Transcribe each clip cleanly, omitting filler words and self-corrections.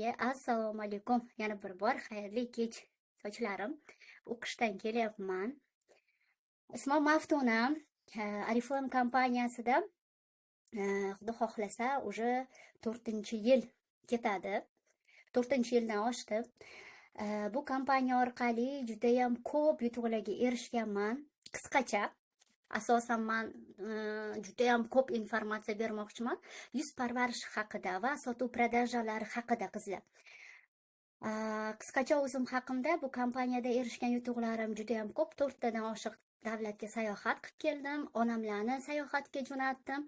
Barchaga assalomu alaykum. Yana bir bor xayrli kech, sochlarim. O'qishdan kelyapman. Ismim Maftuna. Oriflame kompaniyasida Xudo xohlasa, уже 4-yil ketadi. 4-yildan oshdi. Bu kompaniya orqali judayam ko'p yutuqlarga erishganman. Qisqacha, asosan man judayam ko'p informatsiya bermoqchiman yuz parvarishi haqida va sotuv продажа lari haqida, qizlar. Qisqacha o'zim haqimda: bu kompaniyada erishgan yutuqlarim judayam ko'p. To'rttadan oshiq davlatga sayohat qilib keldim, onamlarni sayohatga jo'natdim,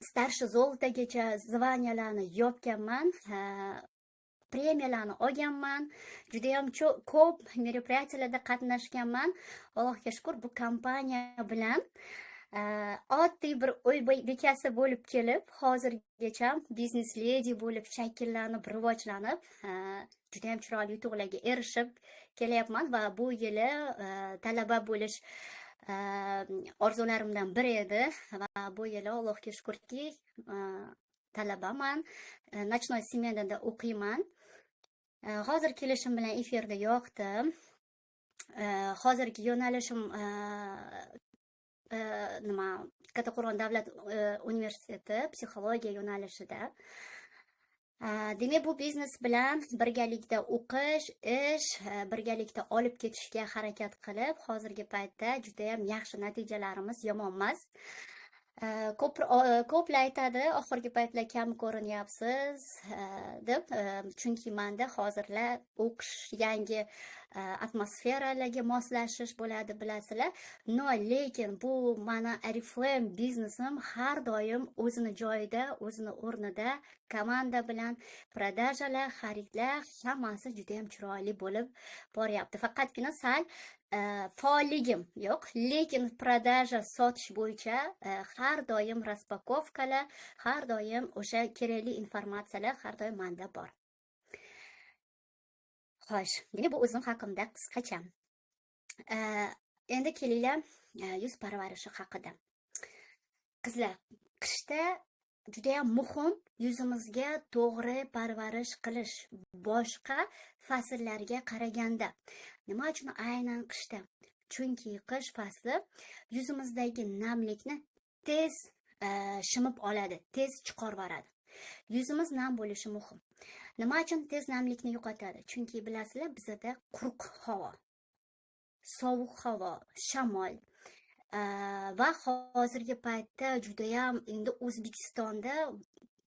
старший золото gacha звания larni yopganman, premiyalarni olganman, judayam ko'p мероприятия larda qatnashganman. Allohga shukur, bu kompaniya bilan oddiy bir uy bekasi bo'lib kelib, hozirgacha biznes ledi bo'lib shakllanib, rivojlanib, judayam chiroyli yutuqlarga erishib kelyapman. Va bu yili talaba bo'lish orzularimdan biri edi va bu yili, Allohga shukurki, talabaman, ночной смена da o'qiyman. Hozir kelishim bilan efirda yoqdim. Hozirgi yo'nalishim nima, Kattaqo'rg'on davlat universiteti psixologiya yo'nalishida. Demak, bu biznes bilan birgalikda o'qish, ish birgalikda olib ketishga harakat qilib, hozirgi paytda judayam yaxshi natijalarimiz yomon emas. Ko'p ko'plar aytadi, oxirgi paytlar kam ko'rinyapsiz deb, chunki manda hozirlar o'qish, yangi atmosferalarga moslashish bo'ladi, bilasizlar. Но lekin bu mani Oriflame biznesim har doim o'zini joyida, o'zini o'rnida, komanda bilan продажа lar, xaridlar, hammasi judayam chiroyli bo'lib boryapti. Faqatgina sal faolligim yo'q, lekin продажа, sotish bo'yicha har doim распаковка lar, har doim o'sha kerakli informatsiyalar har doim manda bor. Xo'sh, demak, bu o'zim haqimda qisqacha. Endi kelinglar yuz parvarishi haqida. Qizlar, qishda judayam muhim yuzimizga to'g'ri parvarish qilish boshqa fasllarga qaraganda. Nima uchun aynan qishda? Chunki qish fasli yuzimizdagi namlikni tez shimib oladi, tez chiqarib yuboradi. Yuzimiz nam bo'lishi muhim. Nima uchun tez namlikni yo'qotadi? Chunki bilasizlar, bizada quruq havo, sovuq havo, shamol va hozirgi paytda judayam endi O'zbekistonda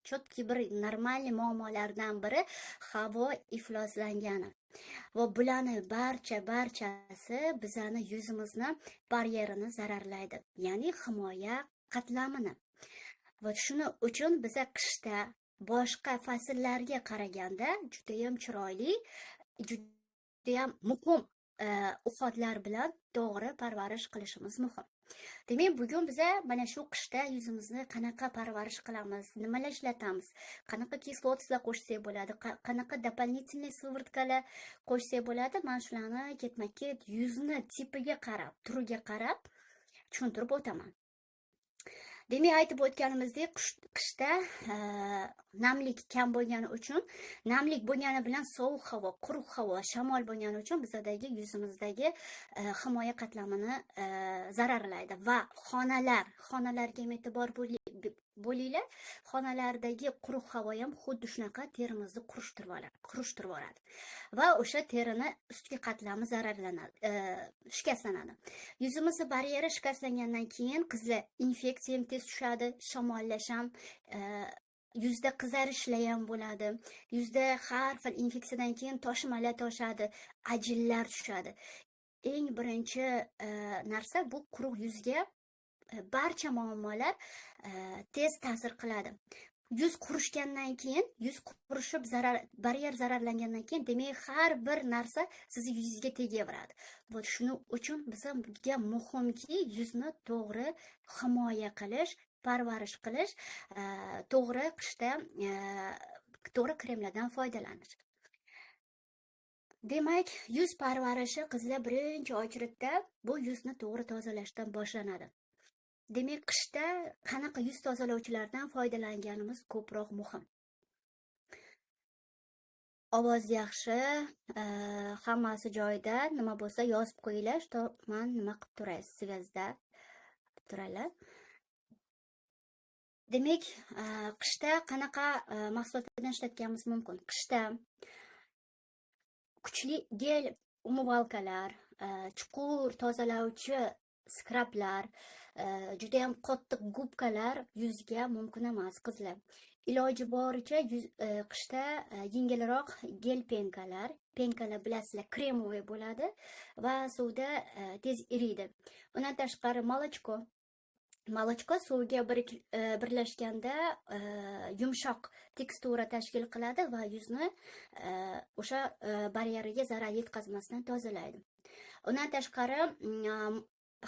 четкий bir нормальный muammolardan biri havo ifloslangani. Va bularni barchasi bizani yuzimizni baryerini zararlaydi, ya'ni himoya qatlamini. Va shuning uchun biza qishda boshqa fasllarga qaraganda judayam chiroyli, judayam muhim уход lar bilan to'g'ri parvarish qilishimiz muhim. Demak, bugun biza mana shu qishda yuzimizni qanaqa parvarish qilamiz, nimalar ishlatamiz, qanaqa kislotlar qo'shsak bo'ladi, qanaqa дополнительный сыворотка lar qo'shsak bo'ladi, mana shularni ketma-ket yuzni tipiga qarab, turiga qarab tushuntirib o'taman. Demak, aytib o'tganimizdek, qishda namlik kam bo'lgani uchun, namlik bo'lgani bilan sovuq havo, quruq havo, shamol bo'lgani uchun bizadagi yuzimizdagi himoya qatlamini zararlaydi va xonalarga ham e'tibor bo'linglar. Xonalardagi quruq havo ham xuddi shunaqa terimizni qurishtirib yuboradi va o'sha terini ustki qatlami zararlanadi, shikastlanadi. Yuzimizni baryeri shikastlangandan keyin, qizlar, infeksiya ham tez tushadi, shamollash ham, yuzda qizarishlar ham bo'ladi. Yuzda har xil infeksiyadan keyin toshmalar toshadi, ajinlar tushadi. Eng birinchi narsa, bu quruq yuzga barcha muammolar tez ta'sir qiladi. Yuz qurishgandan keyin, yuz qurishib, baryer zararlangandan keyin, demak, har bir narsa sizni yuzingizga tegaveradi. Va shuning uchun bizga muhimki yuzni to'g'ri himoya qilish, parvarish qilish, to'g'ri qishda to'g'ri kremlardan foydalanish. Demak, yuz parvarishi, qizlar, birinchi очередь da bu yuzni to'g'ri tozalashdan boshlanadi. Demak, qishda qanaqa yuz tozalovchilardan foydalanganimiz ko'proq muhim. Ovoz yaxshi, hammasi joyida. Nima bo'lsa, yozib qo'yinglar, что man nima qilib turay, связь da turaylar. Demak, qishda qanaqa mahsulotlardan ishlatganimiz mumkin? Qishda kuchli гель умывалка lar, chuqur tozalovchi skrablar, judayam qattiq gubkalar yuzga mumkin emas, qizlar. Iloji boricha qishda yengilroq гель пенка lar. Пенка lar, bilasizlar, кремовый bo'ladi va suvda tez eriydi. Undan tashqari молочко. Молочко suvga birlashganda yumshoq tekstura tashkil qiladi va yuzni o'sha baryeriga zarar yetkazmasdan tozalaydi. Undan tashqari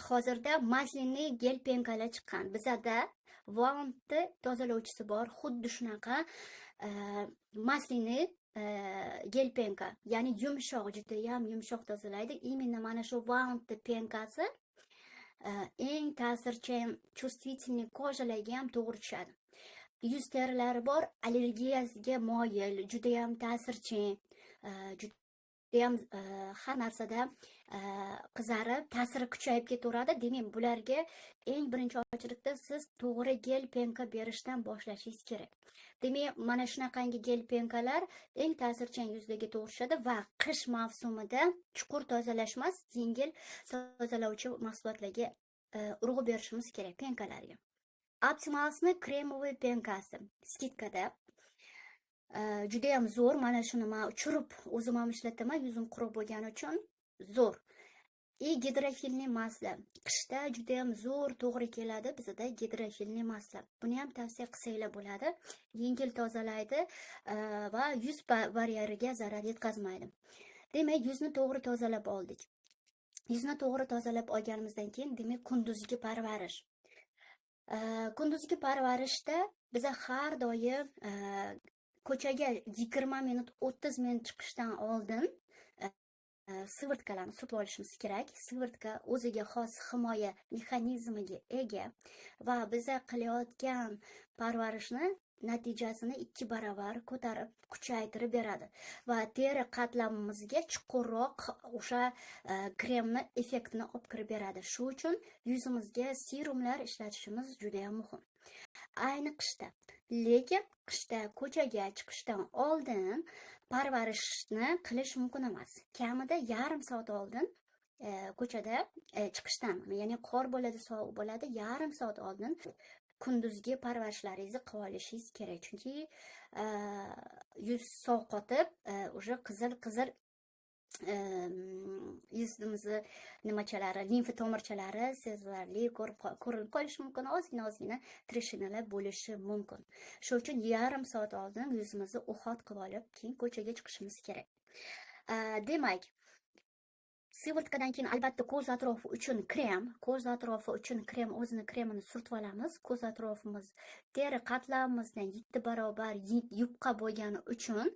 hozirda масляный гель пенка lar chiqqan. Bizada Vantni tozalovchisi bor, xuddi shunaqa масляный гель пенка, ya'ni yumshoq, judayam yumshoq tozalaydi. Именно mana shu Vantni пенка si eng ta'sirchan чувствительный кожа larga ham to'g'ri tushadi. Yuz terilari bor, allergiyasiga moyil, judayam ta'sirchan, judayam har narsada qizarib, ta'siri kuchayib ketaveradi. Demak, bularga eng birinchi очередь da siz to'g'ri гель пенка berishdan boshlashingiz kerak. Demak, mana shunaqangi гель пенка lar eng ta'sirchan yuzlarga to'g'ri tushadi va qish mavsumida chuqur tozalash emas, yengil tozalovchi mahsulotlarga urg'u berishimiz kerak, пенка larga. Optimalsni кремовый пенка si скидка da. Judayam zo'r. Mana shuni man uchirib o'zim ham ishlataman, yuzim quruq bo'lgani uchun zo'r. И гидрофильный масло. Qishda judayam zo'r to'g'ri keladi bizada гидрофильный масло. Buni ham tavsiya qilsanglar bo'ladi. Yengil tozalaydi va yuz baryeriga zarar yetkazmaydi. Demak, yuzni to'g'ri tozalab oldik. Yuzni to'g'ri tozalab olganimizdan keyin, demak, kunduzgi parvarish. Kunduzgi parvarishda biza har doim ko'chaga 20 minut, 30 minut chiqishdan oldin сыворотка larni surtib olishimiz kerak. Сыворотка o'ziga xos himoya mexanizmiga ega va biza qilayotgan parvarishni natijasini 2 barobar ko'tarib, kuchaytirib beradi va teri qatlamimizga chuqurroq o'sha kremni effektini olib kirib beradi. Shu uchun yuzimizga serumlar ishlatishimiz juda ham muhim. Ayni qishda. Lekin qishda ko'chaga chiqishdan oldin parvarishni qilish mumkin emas. Kamida yarim soat oldin ko'chada chiqishdan, ya'ni qor bo'ladi, sovuq bo'ladi, yarim soat oldin kunduzgi parvarishlaringizni qilib olishingiz kerak. Chunki yuz sovqotib, уже qizil qizil yuzimizni nimachalari, limfa tomirchalari sezilarli ko'rinib qolishi mumkin, ozgina ozgina трещина lar bo'lishi mumkin. Shu uchun yarim soat oldin yuzimizni уход qilib olib, keyin ko'chaga chiqishimiz kerak. Demak, сыворотка dan keyin albatta ko'z atrofi uchun krem, ko'z atrofi uchun krem, o'zini kremini surtib olamiz. Ko'z atrofimiz teri qatlamimizdan 7 barobar yupqa bo'lgani uchun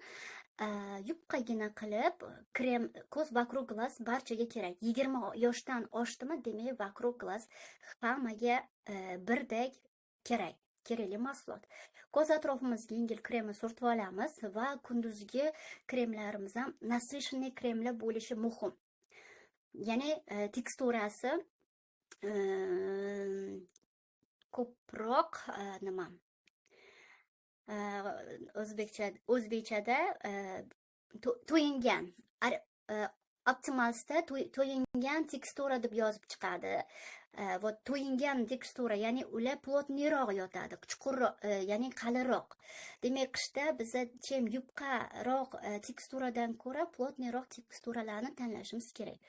yupqagina qilib krem ko'z, вокруг глаз barchaga kerak. 20 yoshdan oshdimi, demak, вокруг глаз hammaga birdek kerak. Kerakli mahsulot. Ko'z atrofimizga yengil kremni surtib olamiz va kunduzgi kremlarimiz ham насыщенный kremlar bo'lishi muhim. Ya'ni teksturasi ko'proq nima, o'zbekchada to'yingan, Optimalsda to'yingan tekstura deb yozib chiqadi. Вот to'yingan tekstura, ya'ni ular плотный roq yotadi, chuqurroq, ya'ni qalinroq. Demak, qishda biza чем yupqaroq teksturadan ko'ra плотный roq teksturalarni tanlashimiz kerak.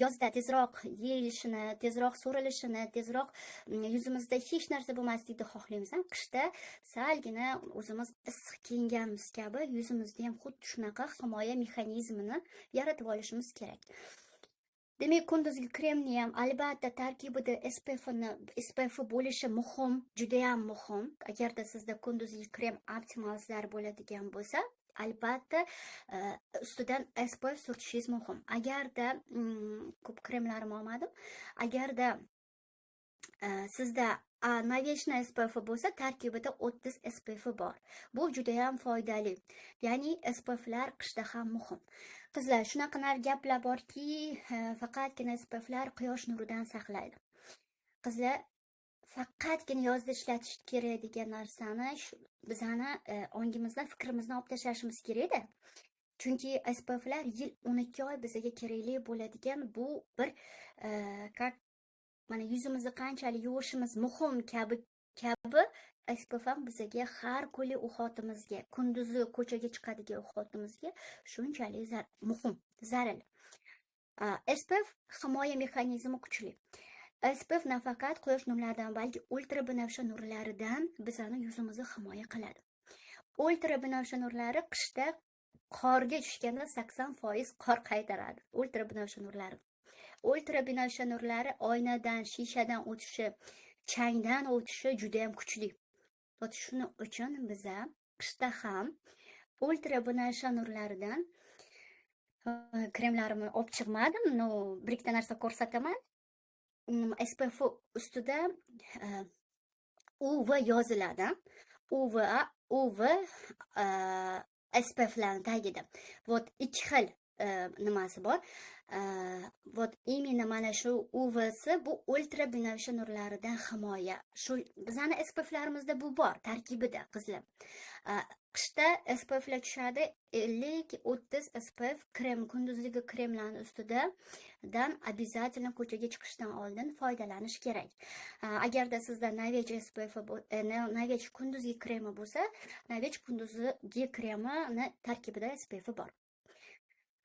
Yozda tezroq yeyilishini, tezroq so'rilishini, tezroq yuzimizda hech narsa bo'lmasligini xohlaymiz. Qishda salgina o'zimiz issiq kiyinganimiz kabi yuzimizda ham xuddi shunaqa himoya mexanizmini yaratib olishimiz kerak. Demak, kunduzgi kremni ham albatta tarkibida SPF bo'lishi muhim, juda ham muhim. Agarda sizda kunduzgi krem Optimalslar bo'ladigan bo'lsa, albatta ustidan SPF surtishingiz muhim. Agarda ko'p kremlarimni olmadim. Agarda sizda A Novechni SPF bo'lsa, tarkibida 30 SPF bor. Bu judayam foydali. Ya'ni SPFlar qishda ham muhim. Qizlar, shunaqa gaplar borki, faqatgina SPFlar quyosh nuridan saqlaydi. Qizlar, faqatgina yozda ishlatish kerak degan narsani bizani ongimizdan, fikrimizdan olib tashlashimiz kerakda. Chunki SPFlar yil 12 oy bizga kerakli bo'ladigan bu bir как mana yuzimizni qanchalik yuvishimiz muhim kabi SPF ham bizga har kuni уход imizga, kunduzi ko'chaga chiqadigan уход imizga shunchalik muhim, zarur. SPF himoya mexanizmi kuchli. SPF nafaqat quyosh nurlaridan, balki ultrabinafsha nurlaridan bizani yuzimizni himoya qiladi. Ultrabinafsha nurlari qishda qorga tushganda 80% qor qaytaradi. Ultrabinafsha nurlari. Ultrabinafsha nurlari oynadan, shishadan o'tishi, changdan o'tishi juda ham kuchli. Вот shuning uchun biza qishda ham ultrabinafsha nurlaridan kremlarimni olib chiqmadim, но bir ikkita narsa ko'rsataman. SPF ustida UV yoziladi. UVA, UV SPFlarni tagida. Вот ikki xil nimasi bor. Вот именно mana shu UVsi, bu ultrabinafsha nurlaridan himoya. Shu bizani SPFlarimizda bu bor tarkibida, qizlar. Qishda SPFlar tushadi 50-30 SPF krem, kunduzgi kremlarni ustida dan обязательно ko'chaga chiqishdan oldin foydalanish kerak. Agarda sizda Novech SPF, Novech kunduzgi kremi bo'lsa, Novech kunduzgi kremini tarkibida SPF bor.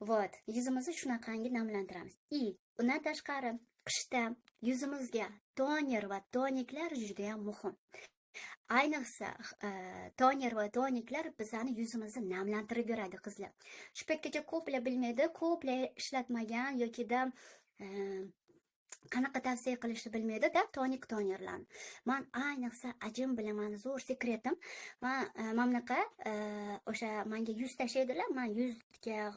Вот, yuzimizni shunaqangi namlantiramiz. И undan tashqari qishda yuzimizga toner va toniklar juda ham muhim. Ayniqsa, toner va toniklar bizani yuzimizni namlantirib beradi, qizlar. Shu paytgacha ko'plar bilmaydi, ko'plar ishlatmagan yokida qanaqa tavsiya qilishni bilmaydi-da tonik, tonerlarni. Man ayniqsa ajin bilaman, zo'r секрет im. Man mana bunaqa o'sha manga yuz tashlaydilar, man yuzga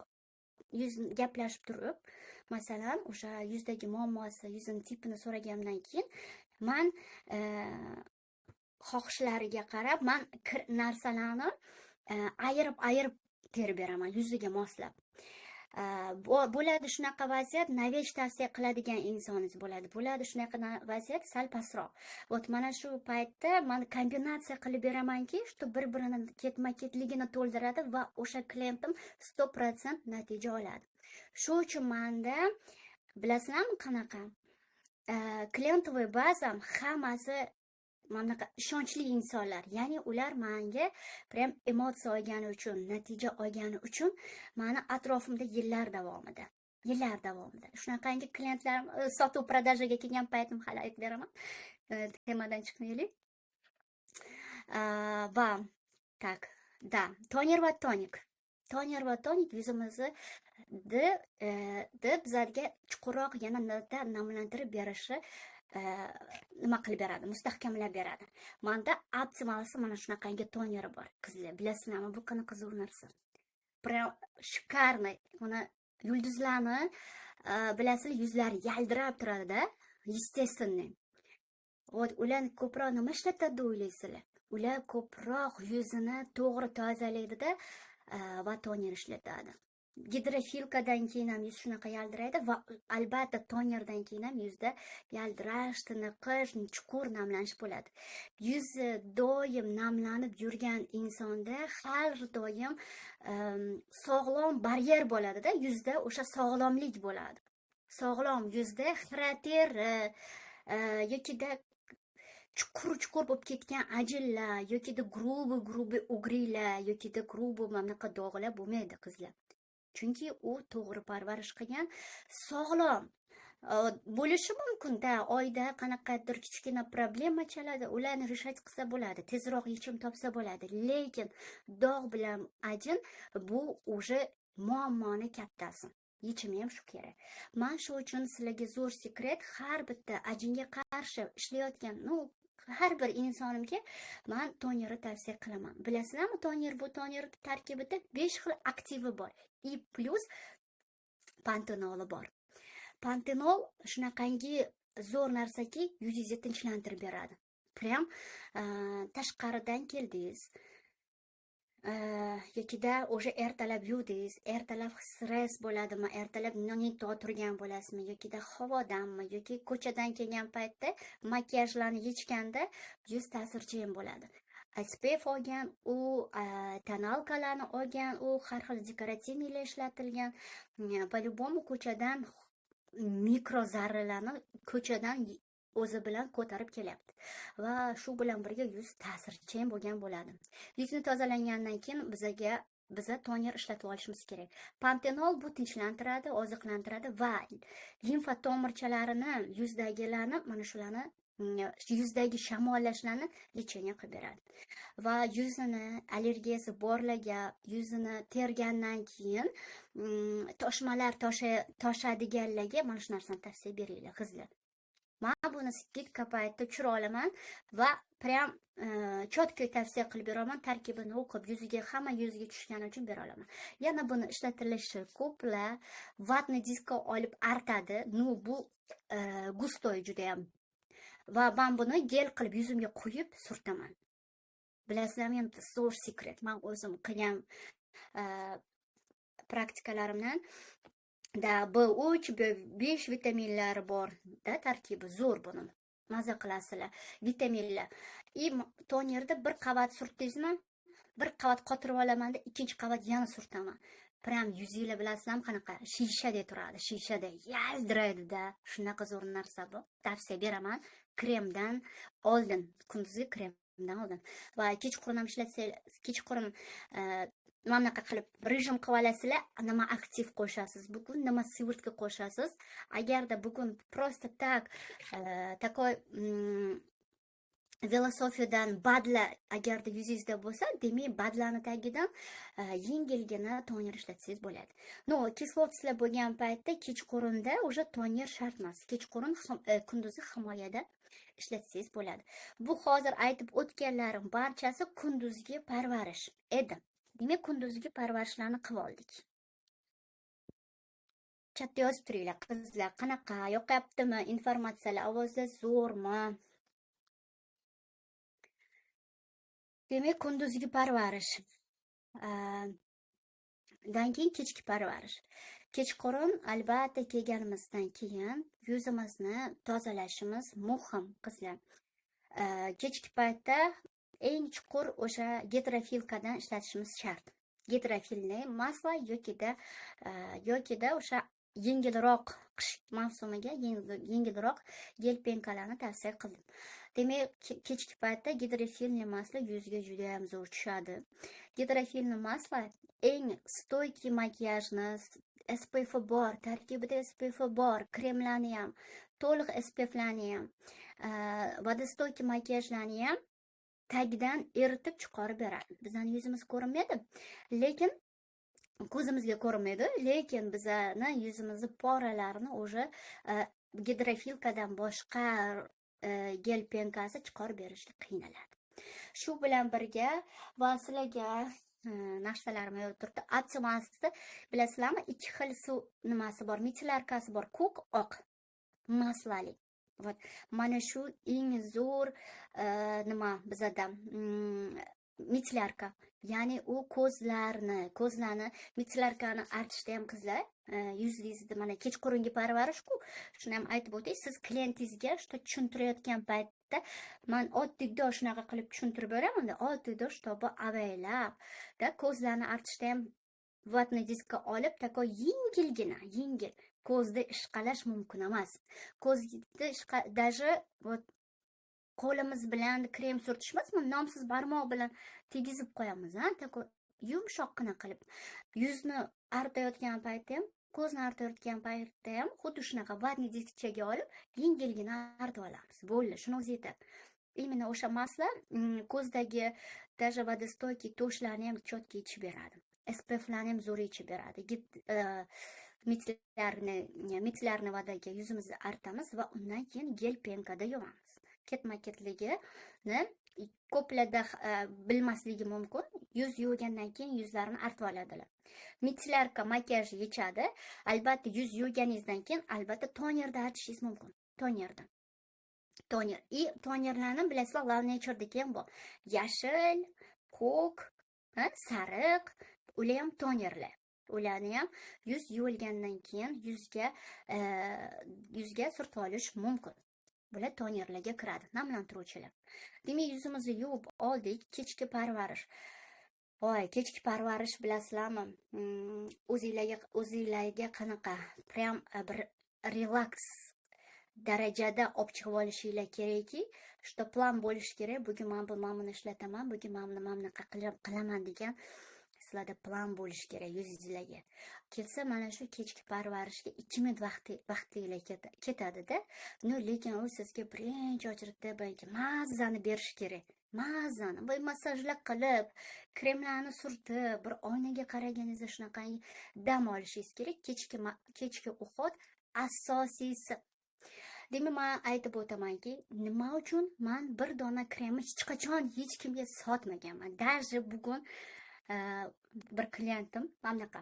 yuz gaplashib turib, masalan, o'sha yuzdagi muammosi, yuzini tipini so'ragandan keyin man xohishlariga qarab man narsalarni ayirib ayirib terib beraman yuziga moslab. Bo'ladi shunaqa vaziyat, Novech tavsiya qiladigan insoningiz bo'ladi. Bo'ladi shunaqa vaziyat, sal pastroq. Вот mana shu paytda man kombinatsiya qilib beramanki, что bir-birini ketma-ketligini to'ldiradi va o'sha klientim 100% natija oladi. Shu uchun manda, bilasizlarmi qanaqa? Клиентовый bazam hammasi mana bunaqa ishonchli insonlar. Ya'ni ular menga прям emotsiya olgani uchun, natija olgani uchun mani atrofimda yillar davomida. Yillar davomida. Shunaqangi klientlarim sotuv, продажа ga kelgan paytim hali aytib beraman. Temadan chiqmaylik. Va так, да, toner va tonik. Toner va tonik yuzimizni bizlarga chuqurroq yanada namlantirib berishi, nima qilib beradi, mustahkamlab beradi. Manda Optimalsi mana shunaqangi toneri bor. Qizlar, bilasizlarmi, bu qanaqa zo'r narsa? Прям шикарный. Mana yulduzlarni bilasizlar, yuzlari yaldirab turadi-da, естественный. Вот ular ko'proq nima ishlatadi o'ylaysizlar? Ular ko'proq yuzini to'g'ri tozalaydida va toner ishlatadi. Гидрофилка dan keyin ham yuz shunaqa yaldiraydi va albatta tonerdan keyin ham yuzda yaldirash, tiniqish, chuqur namlanish bo'ladi. Yuzi doim namlanib yurgan insonda har doim sog'lom baryer bo'ladida, yuzda o'sha sog'lomlik bo'ladi. Sog'lom yuzda xira teri yokida chuqur chuqur bo'lib ketgan ajinlar yokida грубый грубый угри lar yokida грубый mana bunaqa dog'lar bo'lmaydi, qizlar. Chunki u to'g'ri parvarish qilgan, sog'lom bo'lishi mumkin-da, oyda qanaqadir kichkina problema chaladi, ularni решать qilsa bo'ladi, tezroq yechim topsa bo'ladi. Lekin dog' bilan ajin bu уже muammoni kattasi. Yechimi ham shu kerak. Man shu uchun sizlarga zo'r секрет, har bitta ajinga qarshi ishlayotgan, ну, har bir insonimga man tonerni tavsiya qilaman. Bilasizlarmi, toner, bu toner tarkibida 5 xil aktivi bor. И плюс pantenoli bor. Pantenol shunaqangi zo'r narsaki, yuzingizni tinchlantirib beradi. Прям tashqaridan keldingiz yokida o'sha ertalab yuvdingiz, ertalab stress bo'ladimi, ertalab не то turgan bo'lasizmi, yokida havodanmi, yoki ko'chadan kelgan paytda makiyajlarni yechganda yuz ta'sirchan bo'ladi. SPF olgan, u тоналка larni olgan, u har xil декоративный lar ishlatilgan. По-любому ko'chadan mikro zarralarni ko'chadan o'zi bilan ko'tarib kelyapti va shu bilan birga yuz ta'sirchan bo'lgan bo'ladi. Yuzni tozalangandan keyin biza toner ishlatib olishimiz kerak. Pantenol bu tinchlantiradi, oziqlantiradi va limfa tomirchalarini, yuzdagilarni, mana shularni, yuzdagi shamollashlarni лечение qilib beradi. Va yuzini allergiyasi borlarga, yuzini tergandan keyin toshmalar toshadiganlarga mana shu narsani tavsiya beringlar, qizlar. Men buni скидка paytida tushira olaman va прям четко tavsiya qilib beraman, tarkibini o'qib, yuziga, hamma yuziga tushgani uchun bera olaman. Yana buni ishlatilishi ko'plar ватный diska olib artadi. Ну, bu густой judayam. Va men buni gel qilib yuzimga quyib surtaman. Bilasizlarmi, yana bitta zo'r секрет. Men o'zim qilgan praktikalarimdan da B3, B5 vitaminlari bor da, tarkibi zo'r buni. Maza qilasizlar. Vitaminlar. И tonerda bir qavat surtdingizmi? Bir qavat qotirib olamanda, ikkinchi qavat yana surtaman. Прям yuzinglar, bilasizlarmi, qanaqa shishadek turadi, shishadek yaltiraydi-da. Shunaqa zo'r narsa bu. Tavsiya beraman. Kremdan oldin, kunduzgi kremdan oldin. Va kechqurun ham ishlatsangiz, kechqurun mana bunaqa qilib rejim qilib olasizlar, nima aktiv qo'shasiz bugun, nima сыворотка qo'shasiz. Agarda bugun просто так такой filosofiyadan БАД la agarda yuzingizda bo'lsa, demak, БАД larni tagidan yengilgina toner ishlatsangiz bo'ladi. Но kislotasilar bo'lgan paytda kechqurunda уже toner shart emas. Kechqurun, kunduzi himoyada ishlatsangiz bo'ladi. Bu hozir aytib o'tganlarim barchasi kunduzgi parvarish edi. Demak, kunduzgi parvarishlarni qilib oldik. Chatda yozib turinglar, qizlar, qanaqa, yoqyaptimi informatsiyalar, ovozlar zo'rmi? Demak, kunduzgi parvarish. Dan keyin kechki parvarish. Kechqurun albatta kelganimizdan keyin yuzimizni tozalashimiz muhim, qizlar. Kechki paytda eng chuqur o'sha gidrofilkadan ishlatishimiz shart. Гидрофильный масло yokida o'sha yengilroq, qish mavsumiga yengilroq гель пенка larni tavsiya qildim. Demak, kechki paytda гидрофильный масло yuzga juda ham zo'r tushadi. Гидрофильный масло eng стойкий makiyajni, SPF bor, tarkibida SPF bor, kremlarni ham, to'liq SPFlarni ham, водостойкий makiyajlarni ham tagidan eritib chiqarib beradi. Bizning yuzimiz ko'rinmaydi, lekin ko'zimizga ko'rinmaydi, lekin bizani yuzimizni poralarini уже gidrofilkadan boshqa гель пенка si chiqarib berishga qiynaladi. Shu bilan birga va sizlarga narsalarim yozib turibdi. Optimasda bilasizlarmi, ikki xil suv nimasi bor, мицеллярка si bor, ko'k, oq масло li. Вот mana shu eng zo'r nima bizada мицеллярка. Ya'ni u ko'zlarni мицеллярка ni artishda ham, qizlar, yuzingizni mana kechqurungi parvarish-ku, shuni ham aytib o'tay, siz klientingizga shu tushuntirayotgan paytda man oddiyda shunaqa qilib tushuntirib beraman-da, oddiyda чтобы avaylab, da ko'zlarni artishda ham ватный diska olib, такой yengilgina, yengil ko'zda ishqalash mumkin emas. Ko'zda ishqa даже вот qo'limiz bilan krem surtish emas, nomsiz barmoq bilan tegizib qo'yamiz, a, такой yumshoqqina qilib. Yuzni artayotgan paytda ham, ko'zni artayotgan paytda ham xuddi shunaqa ватный diskchaga olib, yengilgina artib olamiz. Bo'ldi, shuni o'zi yetadi. Именно o'sha масло ko'zdagi даже водостойкий тушь larni ham четко yechib beradi. SPFlarni ham zo'r yechib beradi. Мицеллярный вода ga yuzimizni artamiz va undan keyin гель пенка da yuvamiz. Ketma-ketligini ko'plarda bilmasligi mumkin. Yuz yuvgandan keyin yuzlarini artib oladilar. Мицеллярка makiyaj yechadi. Albatta yuz yuvganingizdan keyin albatta tonerda artishingiz mumkin. Tonerda. Toner. И tonerlarni bilasizlar, Love Nature'dagi ham bor. Yashil, ko'k, sariq, ular ham tonerlar. Ularni ham yuz yuvilgandan keyin yuzga surtib olish mumkin. Bular tonerlarga kiradi, namlantiruvchilar. Demak, yuzimizni yuvib oldik, kechki parvarish. Voy, kechki parvarish bilasizlarmi? O'zinglarga qanaqa прям bir релакс darajada olib chiqib olishinglar kerakki, что plan bo'lishi kerak. Bugun man bu, mana buni ishlataman, bugun mana buni, mana bunaqa qilaman degan sizlarda plan bo'lishi kerak yuzingizlarga. Kelsa, mana shu kechki parvarishga 2 minut vaqtinglar ketadi-da. Но, lekin u sizga birinchi очередь da balki mazzani berishi kerak. Mazzani, bir massajlar qilib, kremlarni surtib, bir oynaga qaraganingizda shunaqangi dam olishingiz kerak. Kechki уход asosiysi. Demak, man aytib o'tamanki, nima uchun man bir dona kremni hech qachon hech kimga sotmaganman. Даже bugun bir klientim mana bunaqa.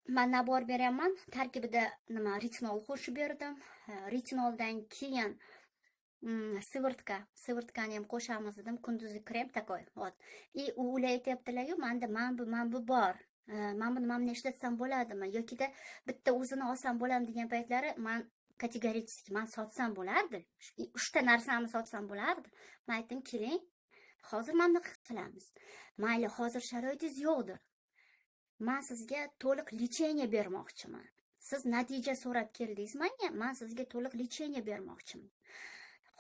Man набор beryapman. Tarkibida nima, retinol qo'shib berdim. Retinoldan keyin сыворотка, сыворотка ni ham qo'shamiz dedim. Kunduzgi krem такой. Вот. И ular aytyaptilar-yu, manda mana bu bor. Mana buni, mana buni ishlatsam bo'ladimi yokida bitta o'zini olsam bo'ladimi degan paytlari man категорически, man sotsam bo'lardi, uchta narsamni sotsam bo'lardi. Man aytdim: "Keling, hozir mana bunaqa qilamiz. Mayli, hozir sharoitingiz yo'qdir, man sizga to'liq лечение bermoqchiman. Siz natija so'rab keldingiz manga, man sizga to'liq лечение bermoqchiman.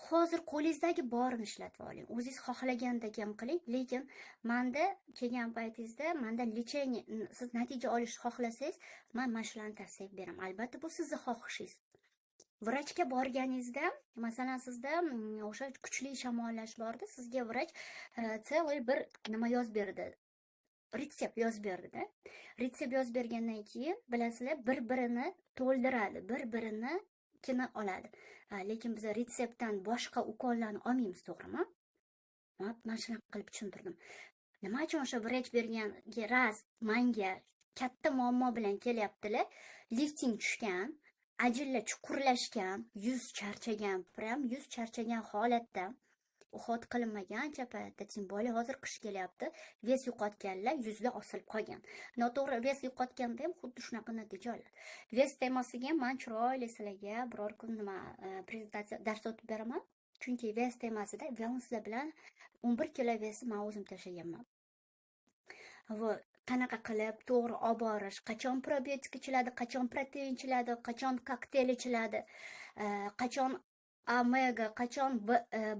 Hozir qo'lingizdagi borini ishlatib oling, o'zingiz xohlagandek ham qiling, lekin manda kelgan paytingizda manda лечение, siz natija olishni xohlasangiz, man mana shularni tavsiya beraman. Albatta, bu sizni xohishingiz. Vrachga borganingizda, masalan, sizda o'sha kuchli shamollash borda, sizga vrach целый bir nima yozib berdi, retsept yozib berdida. Retsept yozib bergandan keyin, bilasizlar, bir birini to'ldiradi, bir birini kini oladi. Lekin biz retseptdan boshqa ukollarni olmaymiz, to'g'rimi?" Man shunaqa qilib tushuntirdim, nima uchun o'sha vrach berganga раз manga katta muammo bilan kelyaptilar: lifting tushgan, ajinlar chuqurlashgan, yuz charchagan, прям yuz charchagan holatda, уход qilinmagan ancha paytda, тем более hozir qish kelyapti, вес yo'qotganlar yuzlar osilib qolgan. Noto'g'ri вес yo'qotganda ham xuddi shunaqa natija oladi. Вес temasiga ham man chiroyli sizlarga biror kun nima, prezentatsiya, dars o'tib beraman, chunki вес temasida wellnesslar bilan 11 kilo вес ni man o'zim tashlaganman. Вот qanaqa qilib to'g'ri olib borish, qachon probiotik ichiladi, qachon protein ichiladi, qachon kokteyl ichiladi, qachon omega, qachon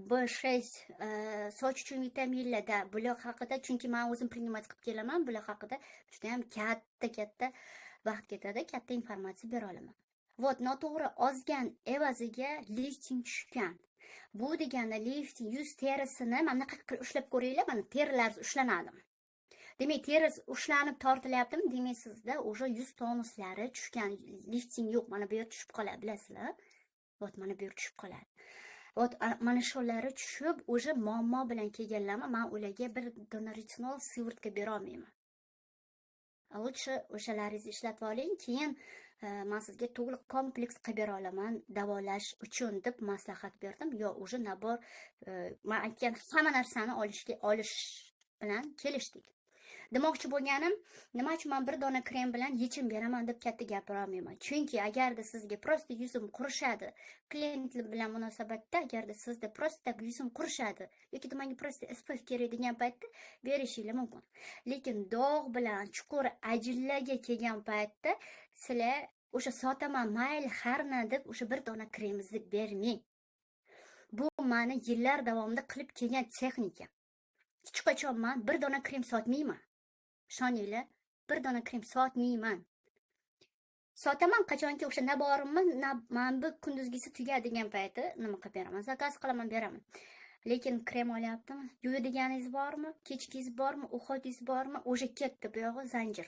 B6, soch uchun vitaminlarda, bular haqida, chunki man o'zim принимать qilib kelaman, bular haqida judayam katta katta vaqt ketadi, katta informatsiya bera olaman. Вот noto'g'ri ozgan evaziga lifting tushgan. Bu degani lifting yuz terisini mana bunaqa qilib ushlab ko'ringlar, mana terilar ushlanadi. Demak, teri ushlanib tortilyaptimi? Demak, sizda уже yuz tonuslari tushgan, lifting yo'q, mana bu yer tushib qoladi, bilasizlar. Вот mana bu yer tushib qoladi. Вот mana shulari tushib, уже muammo bilan kelganlarmi, man ularga bir dona retinol, сыворотка bera olmayman. Лучше o'shalaringizni ishlatib oling, keyin man sizga to'liq kompleks qilib bera olaman davolash uchun deb maslahat berdim. Yo, уже набор, man aytgan hamma narsani olishga, olish bilan kelishdik. Demoqchi bo'lganim, nima uchun man bir dona krem bilan yechim beraman deb katta gapira olmayman? Chunki agarda sizga просто yuzim qurishadi, klientlar bilan munosabatda, agarda sizda просто так yuzim qurishadi yoki menga просто SPF kerak degan paytda berishinglar mumkin. Lekin dog' bilan chuqur ajinlarga kelgan paytda sizlar o'sha sotaman, mayli, harna deb o'sha bir dona kremingizni bermang. Bu mani yillar davomida qilib kelgan texnika. Hech qachon man bir dona krem sotmayman. Ishoninglar, bir dona krem sotmayman. Sotaman qachonki o'sha набор imni, mana bu kunduzgisi tugadigan payti nima qilib beraman, заказ qilaman, beraman. Lekin krem olyaptimi? Yuvadiganingiz bormi? Kechkingiz bormi? Уход ingiz bormi? O'sha ketdi bu yog'i zanjir.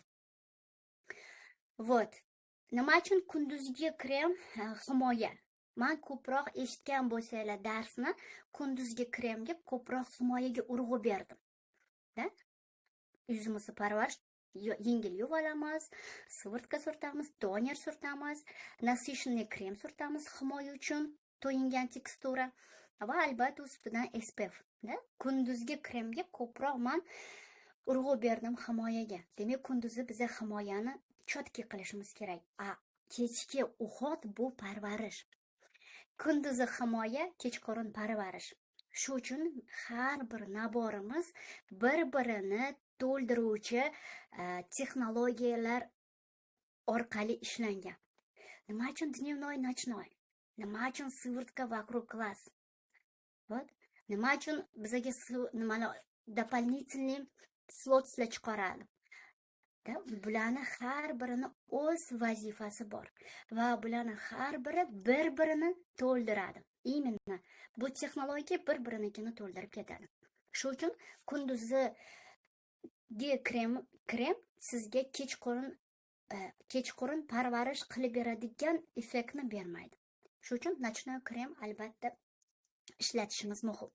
Вот. Nima uchun kunduzgi krem himoya? Man ko'proq eshitgan bo'lsanglar darsni, kunduzgi kremga ko'proq himoyaga urg'u berdim. Da? Yuzimizni parvarish Yengil yuvib olamiz, сыворотка surtamiz, toner surtamiz, насыщенный krem surtamiz himoya uchun, to'yingan tekstura va albatta ustidan SPF da. Kunduzgi kremga ko'proq man urg'u berdim himoyaga. Demak, kunduzi biza himoyani чётко qilishimiz kerak. A kechki уход bu parvarish. Kunduzi himoya, kechqurun parvarish. Shu uchun har bir набор imiz bir-birini to'ldiruvchi texnologiyalar orqali ishlangan. Nima uchun дневной, ночной? Nima uchun сыворотка вокруг глаз? Вот. Nima uchun bizaga nimalar дополнительный кислота chiqaradi? Bularni har birini o'z vazifasi bor va bularni har biri bir-birini to'ldiradi. Именно bu texnologiya bir-birinikini to'ldirib ketadi. Shu uchun kunduzgi krem sizga kechqurun parvarish qilib beradigan effektni bermaydi. Shu uchun ночной krem albatta ishlatishimiz muhim.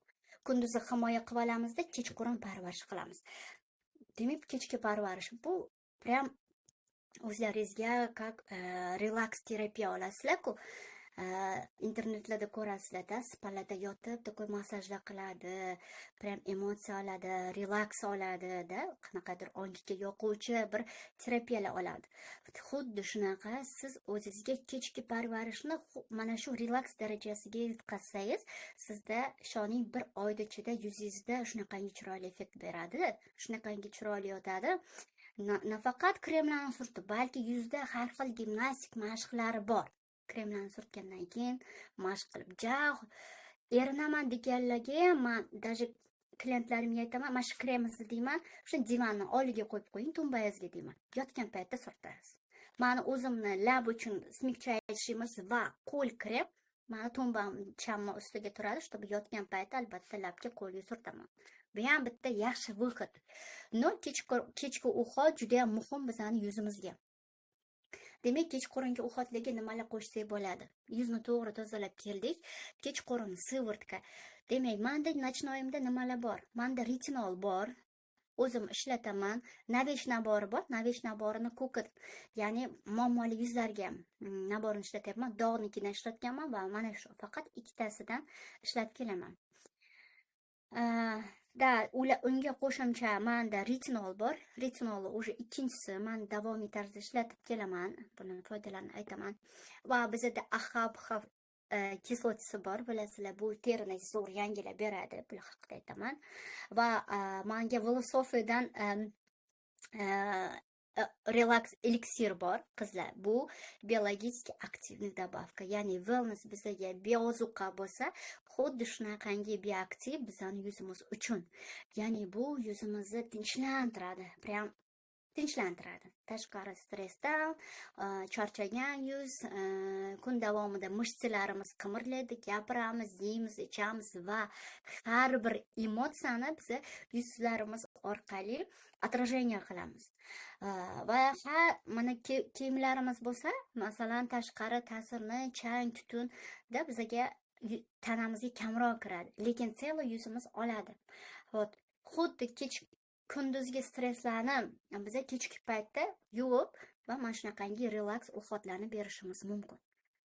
Kunduzi himoya qilib olamizda, kechqurun parvarish qilamiz. Demak, kechki parvarish bu прям o'zlaringizga как relaks terapiya olasizlar-ku. Internetlarda ko'rasizlarda, spalarda yotib такой massajlar qiladi, прям emotsiya oladi, relaks oladi-da, qanaqadir ongiga yoquvchi bir terapiyalar oladi. Xuddi shunaqa siz o'zingizga kechki parvarishni mana shu relaks darajasiga yetkazsangiz, sizda ishoning, bir oyda ichida yuzingizda shunaqangi chiroyli effekt beradi, shunaqangi chiroyli yotadi. Nafaqat kremlarni surtib, balki yuzda har xil gimnastik mashqlari bor. Kremlarni surtgandan keyin mashq qilib, ja erinaman deganlarga ham man даже klientlarimga aytaman, mana shu kremingizni deyman, o'sha divanni oldiga qo'yib qo'ying, tumbangizga deyman. Yotgan paytda surtasiz. Mani o'zimni lab uchun смягчающий imiz va qo'l krem mani tumbamchamni ustiga turadi, чтобы yotgan paytda albatta labga, qo'lga surtaman. Bu ham bitta yaxshi выход. Но kechki уход juda ham muhim bizani yuzimizga. Demak, kechqurungi уход larga nimalar qo'shsak bo'ladi? Yuzni to'g'ri tozalab keldik. Kechqurun сыворотка. Demak, menda ночной imda nimalar bor? Menda retinol bor. O'zim ishlataman. Novage набор i bor. Novage набор ini ko'kit, ya'ni muammoli yuzlarga набор ini ishlatyapman. Dog'nikidan ishlatganman va mana shu faqat ikkitasidan ishlatib kelaman. Да, ular unga qo'shimcha menda retinol bor. Retinol уже ikkinchisi, man davomiy tarzda ishlatib kelaman. Buni foydalarini aytaman. Va bizada AHA, BHA кислота si bor, bilasizlar, bu terini zo'r yangilab beradi, bular haqida aytaman. Va manga Velosofiydan relaks eliksir bor, qizlar. Bu биологически активный добавка, ya'ni wellness bizaga beozuqa bo'lsa, xuddi shunaqangi bioaktiv bizani yuzimiz uchun. Ya'ni bu yuzimizni tinchlantiradi, прям tinchlantiradi. Tashqari stressdan charchagan yuz, kun davomida мышца larimiz qimirlaydi, gapiramiz, yeymiz, ichamiz va har bir emotsiyani biza yuzlarimiz orqali отражение qilamiz. Va har mana kiyimlarimiz bo'lsa, masalan, tashqari ta'sirni, chang, tutunda bizaga tanamizga kamroq kiradi, lekin целый yuzimiz oladi. Вот, xuddi kech kunduzgi stresslarni biza kechki paytda yuvib va mana shunaqangi relaks уход larni berishimiz mumkin.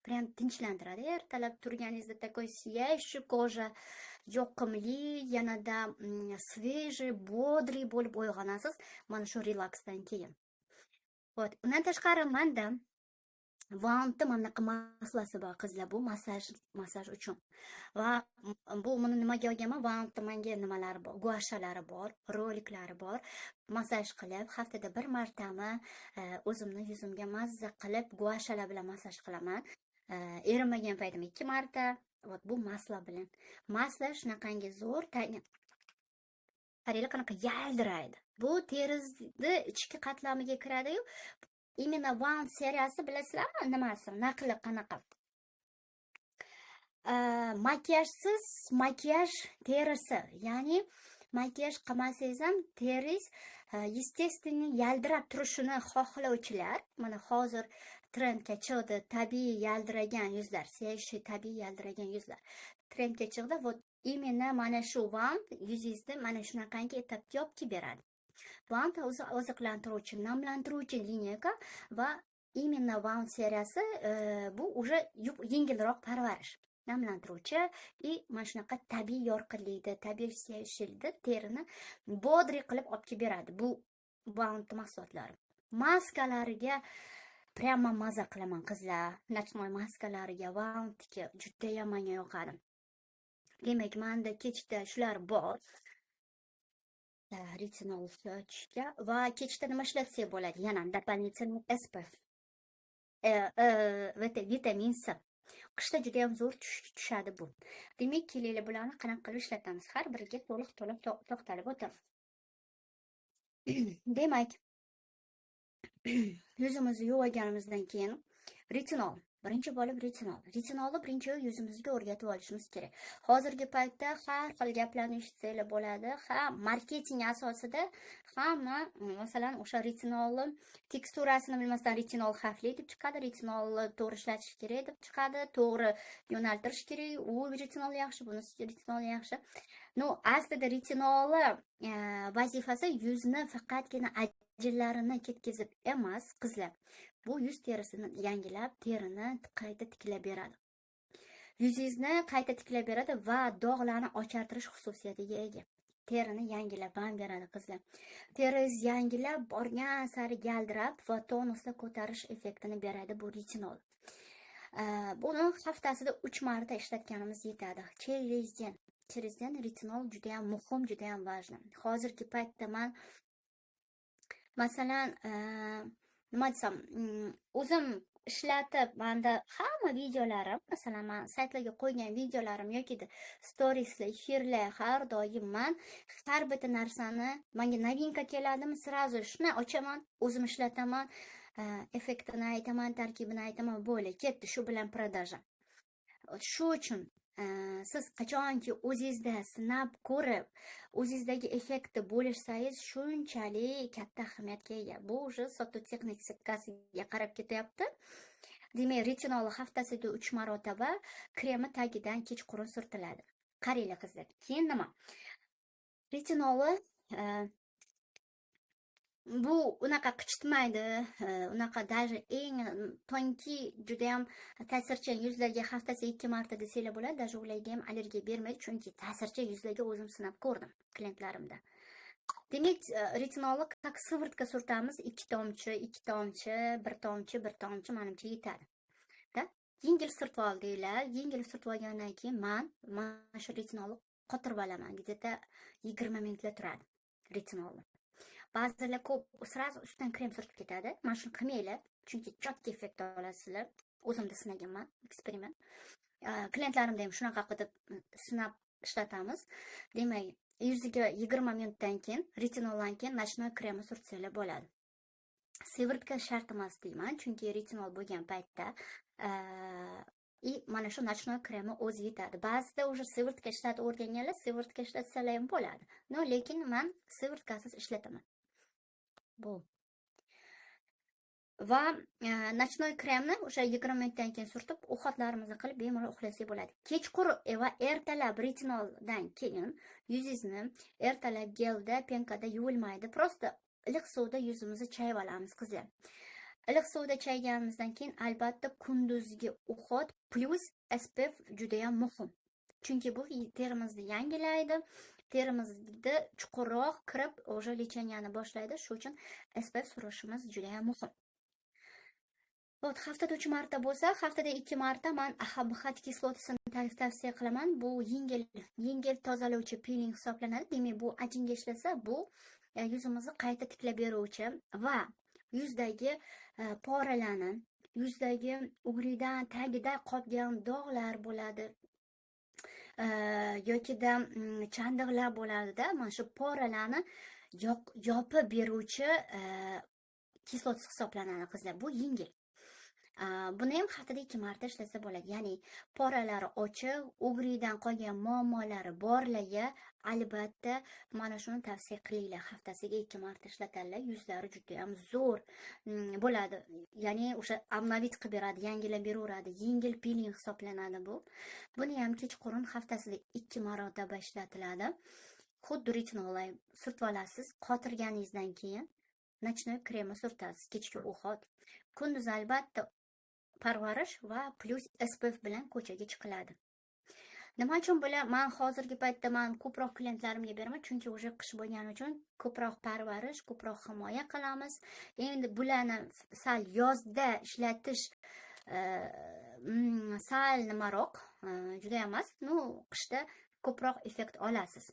Прям tinchlantiradi. Ertalab turganingizda такой сияющий кожа, yoqimli, yanada свежий, бодрый bo'lib uyg'onasiz mana shu relaksdan keyin. Вот, undan tashqari manda Vantni mana bunaqa масло si bor, qizlar, bu massaj uchun. Va bu buni nimaga olganman? Vantni menga nimalari bor, guashalari bor, roliklari bor. Massaj qilib, haftada bir martami o'zimni yuzimga mazza qilib guashalar bilan massaj qilaman. Erinmagan paytim ikki marta. Вот bu масло bilan. Масло shunaqangi zo'r, qaranglar, qanaqa yaldiraydi. Bu terizni ichki qatlamiga kiradi-yu. Именно One seriyasi, bilasizlarmi nimasi? Naqli qanaqa? Makiyajsiz makiyaj terisi, ya'ni makiyaj qilmasangiz ham teringiz естественный yaldirab turishini xohlovchilar, mana hozir trendga chiqdi tabiiy yaldiragan yuzlar, сияющий tabiiy yaldiragan yuzlar trendga chiqdi. Вот именно mana shu One yuzingizni mana shunaqangi etapga olib kelib beradi. Wound o'zi oziqlantiruvchi, namlantiruvchi линейка va именно Wound seriyasi bu уже yengilroq parvarish, namlantiruvchi и mana shunaqa tabiiy yorqinlikda, tabiiy сияющий terini бодрый qilib olib kelib beradi bu Wound mahsulotlari. Maskalariga прямо maza qilaman, qizlar. Ночной maskalariga Woundniki judayam menga yoqadi. Demak, manda kechda shular bor. Retinol sochga va kechda nima ishlatsak bo'ladi? Yana дополнительный SPF. Vitamin C. Qishda juda ham zo'r tushadi bu. Demak, kelinglar, bularni qanaqa qilib ishlatamiz? Har biriga to'liq to'xtalib o'taman. Demak, yuzimizni yuvganimizdan keyin retinol. Birinchi bo'lib retinol. Retinolni birinchi yuzimizga o'rgatib olishimiz kerak. Hozirgi paytda har xil gaplarni eshitsanglar bo'ladi. Ha, marketing asosida hamma, masalan, o'sha retinolni teksturasini bilmasdan retinol xavfli deb chiqadi, retinolni to'g'ri ishlatish kerak deb chiqadi, to'g'ri yo'naltirish kerak, u retinol yaxshi, bunisi retinol yaxshi. Но, aslida retinolni vazifasi yuzni faqatgina ajillarini ketkazib emas, qizlar. Bu yuz terisini yangilab, terini qayta tiklab beradi. Yuzingizni qayta tiklab beradi va dog'larni ochartirish xususiyatiga ega. Terini yangilab ham beradi, qizlar. Teringiz yangilab borgan sari galdirab va tonusni ko'tarish effektini beradi bu retinol. Buni haftasida 3 marta ishlatganimiz yetadi. Через день. Через день retinol juda ham muhim, juda ham важно. Hozirgi paytda man, masalan, nima desam, o'zim ishlatib, manda hamma videolarim, masalan, man saytlarga qo'ygan videolarim yoki storieslar, efirlar, har doim man har bitta narsani, menga новинка keladimi, сразу shuni ochaman, o'zim ishlataman, effektini aytaman, tarkibini aytaman, bo'ldi, ketdi, shu bilan продажа. Shu uchun siz qachonki o'zingizda sinab ko'rib, o'zingizdagi effektni bo'lishsangiz, shunchalik katta ahamiyatga ega. Bu уже sotuv texnikasiga qarab ketyapti. Demak, retinolni haftasiga 3 marotaba kremi tagidan kechqurun surtiladi. Qaranglar, qizlar. Keyin nima? Retinolni bu unaqa qichitmaydi, unaqa даже eng тонкий, judayam ta'sirchan yuzlarga haftasiga 2 marta desanglar bo'ladi, даже ularga ham allergiya bermaydi, chunki ta'sirchan yuzlarga o'zim sinab ko'rdim klientlarimda. Demak, retinolni как сыворотка surtamiz, 2 tomchi, 2 tomchi, 1 tomchi, 1 tomchi manimcha yetadi. Da? Yengil surtib oldinglar, yengil surtib olgandan keyin man mana shu retinolni qotirib olaman, где-то 20 minutlar turadi retinolni. Ba'zilar ko'p сразу ustidan krem surtib ketadi. Mana shuni qilmanglar, chunki четкий effekt olasizlar. O'zimda sinaganman, eksperiment. Klientlarimda ham shunaqa qilib sinab ishlatamiz. Demak, yuziga 20 minutdan keyin retinoldan keyin ночной kremni surtsanglar bo'ladi. Сыворотка shart emas deyman, chunki retinol bo'lgan paytda и mana shu ночной kremi o'zi yetadi. Ba'zida уже сыворотка ishlatib o'rganganlar сыворотка ishlatsalar ham bo'ladi. Но, lekin man сыворотка siz ishlataman. Bu. Va ночной kremni o'sha 20 minutdan keyin surtib, уход larimizni qilib, bemalol uxlasak bo'ladi. Kechqurun va ertalab retinoldan keyin yuzingizni ertalab gelda, пенка da yuvilmaydi. Просто iliq suvda yuzimizni chayib olamiz, qizlar. Iliq suvda chayganimizdan keyin albatta kunduzgi уход плюс SPF juda ham muhim. Chunki bu terimizni yangilaydi, terimizda chuqurroq kirib, уже лечение ni boshlaydi. Shu uchun SPF surishimiz juda ham muhim. Вот, haftada 3 marta bo'lsa, haftada 2 marta man AHA kislotasini tavsiya qilaman. Bu yengil yengil tozalovchi piling hisoblanadi. Demak, bu ajinga ishlasa, bu yuzimizni qayta tiklab beruvchi va yuzdagi poralarni, yuzdagi угри dan tagida qolgan dog'lar bo'ladi yokida chandiqlar bo'ladida, mana shu poralarni yopib beruvchi kislota hisoblanadi, qizlar. Bu yengil. Buni ham haftada 2 marta ishlasa bo'ladi. Ya'ni poralari ochiq, угри dan qolgan muammolari borlarga albatta mana shuni tavsiya qilinglar. Haftasiga 2 marta ishlatadilar, yuzlari juda ham zo'r bo'ladi. Ya'ni o'sha обновить qilib beradi, yangilab beraveradi. Yengil piling hisoblanadi bu. Buni ham kechqurun haftasida 2 marotaba ishlatiladi. Xuddi retinol surtib olasiz, qotirganingizdan keyin ночной kremi surtasiz, kechki ovqat. Kunduz albatta parvarish va plyus SPF bilan ko'chaga chiqiladi. Nima uchun bular man hozirgi paytda man ko'proq klientlarimga beraman, chunki уже qish bo'lgani uchun ko'proq parvarish, ko'proq himoya qilamiz. Endi bularni sal yozda ishlatish sal nimaroq, juda emas, ну, qishda ko'proq effekt olasiz.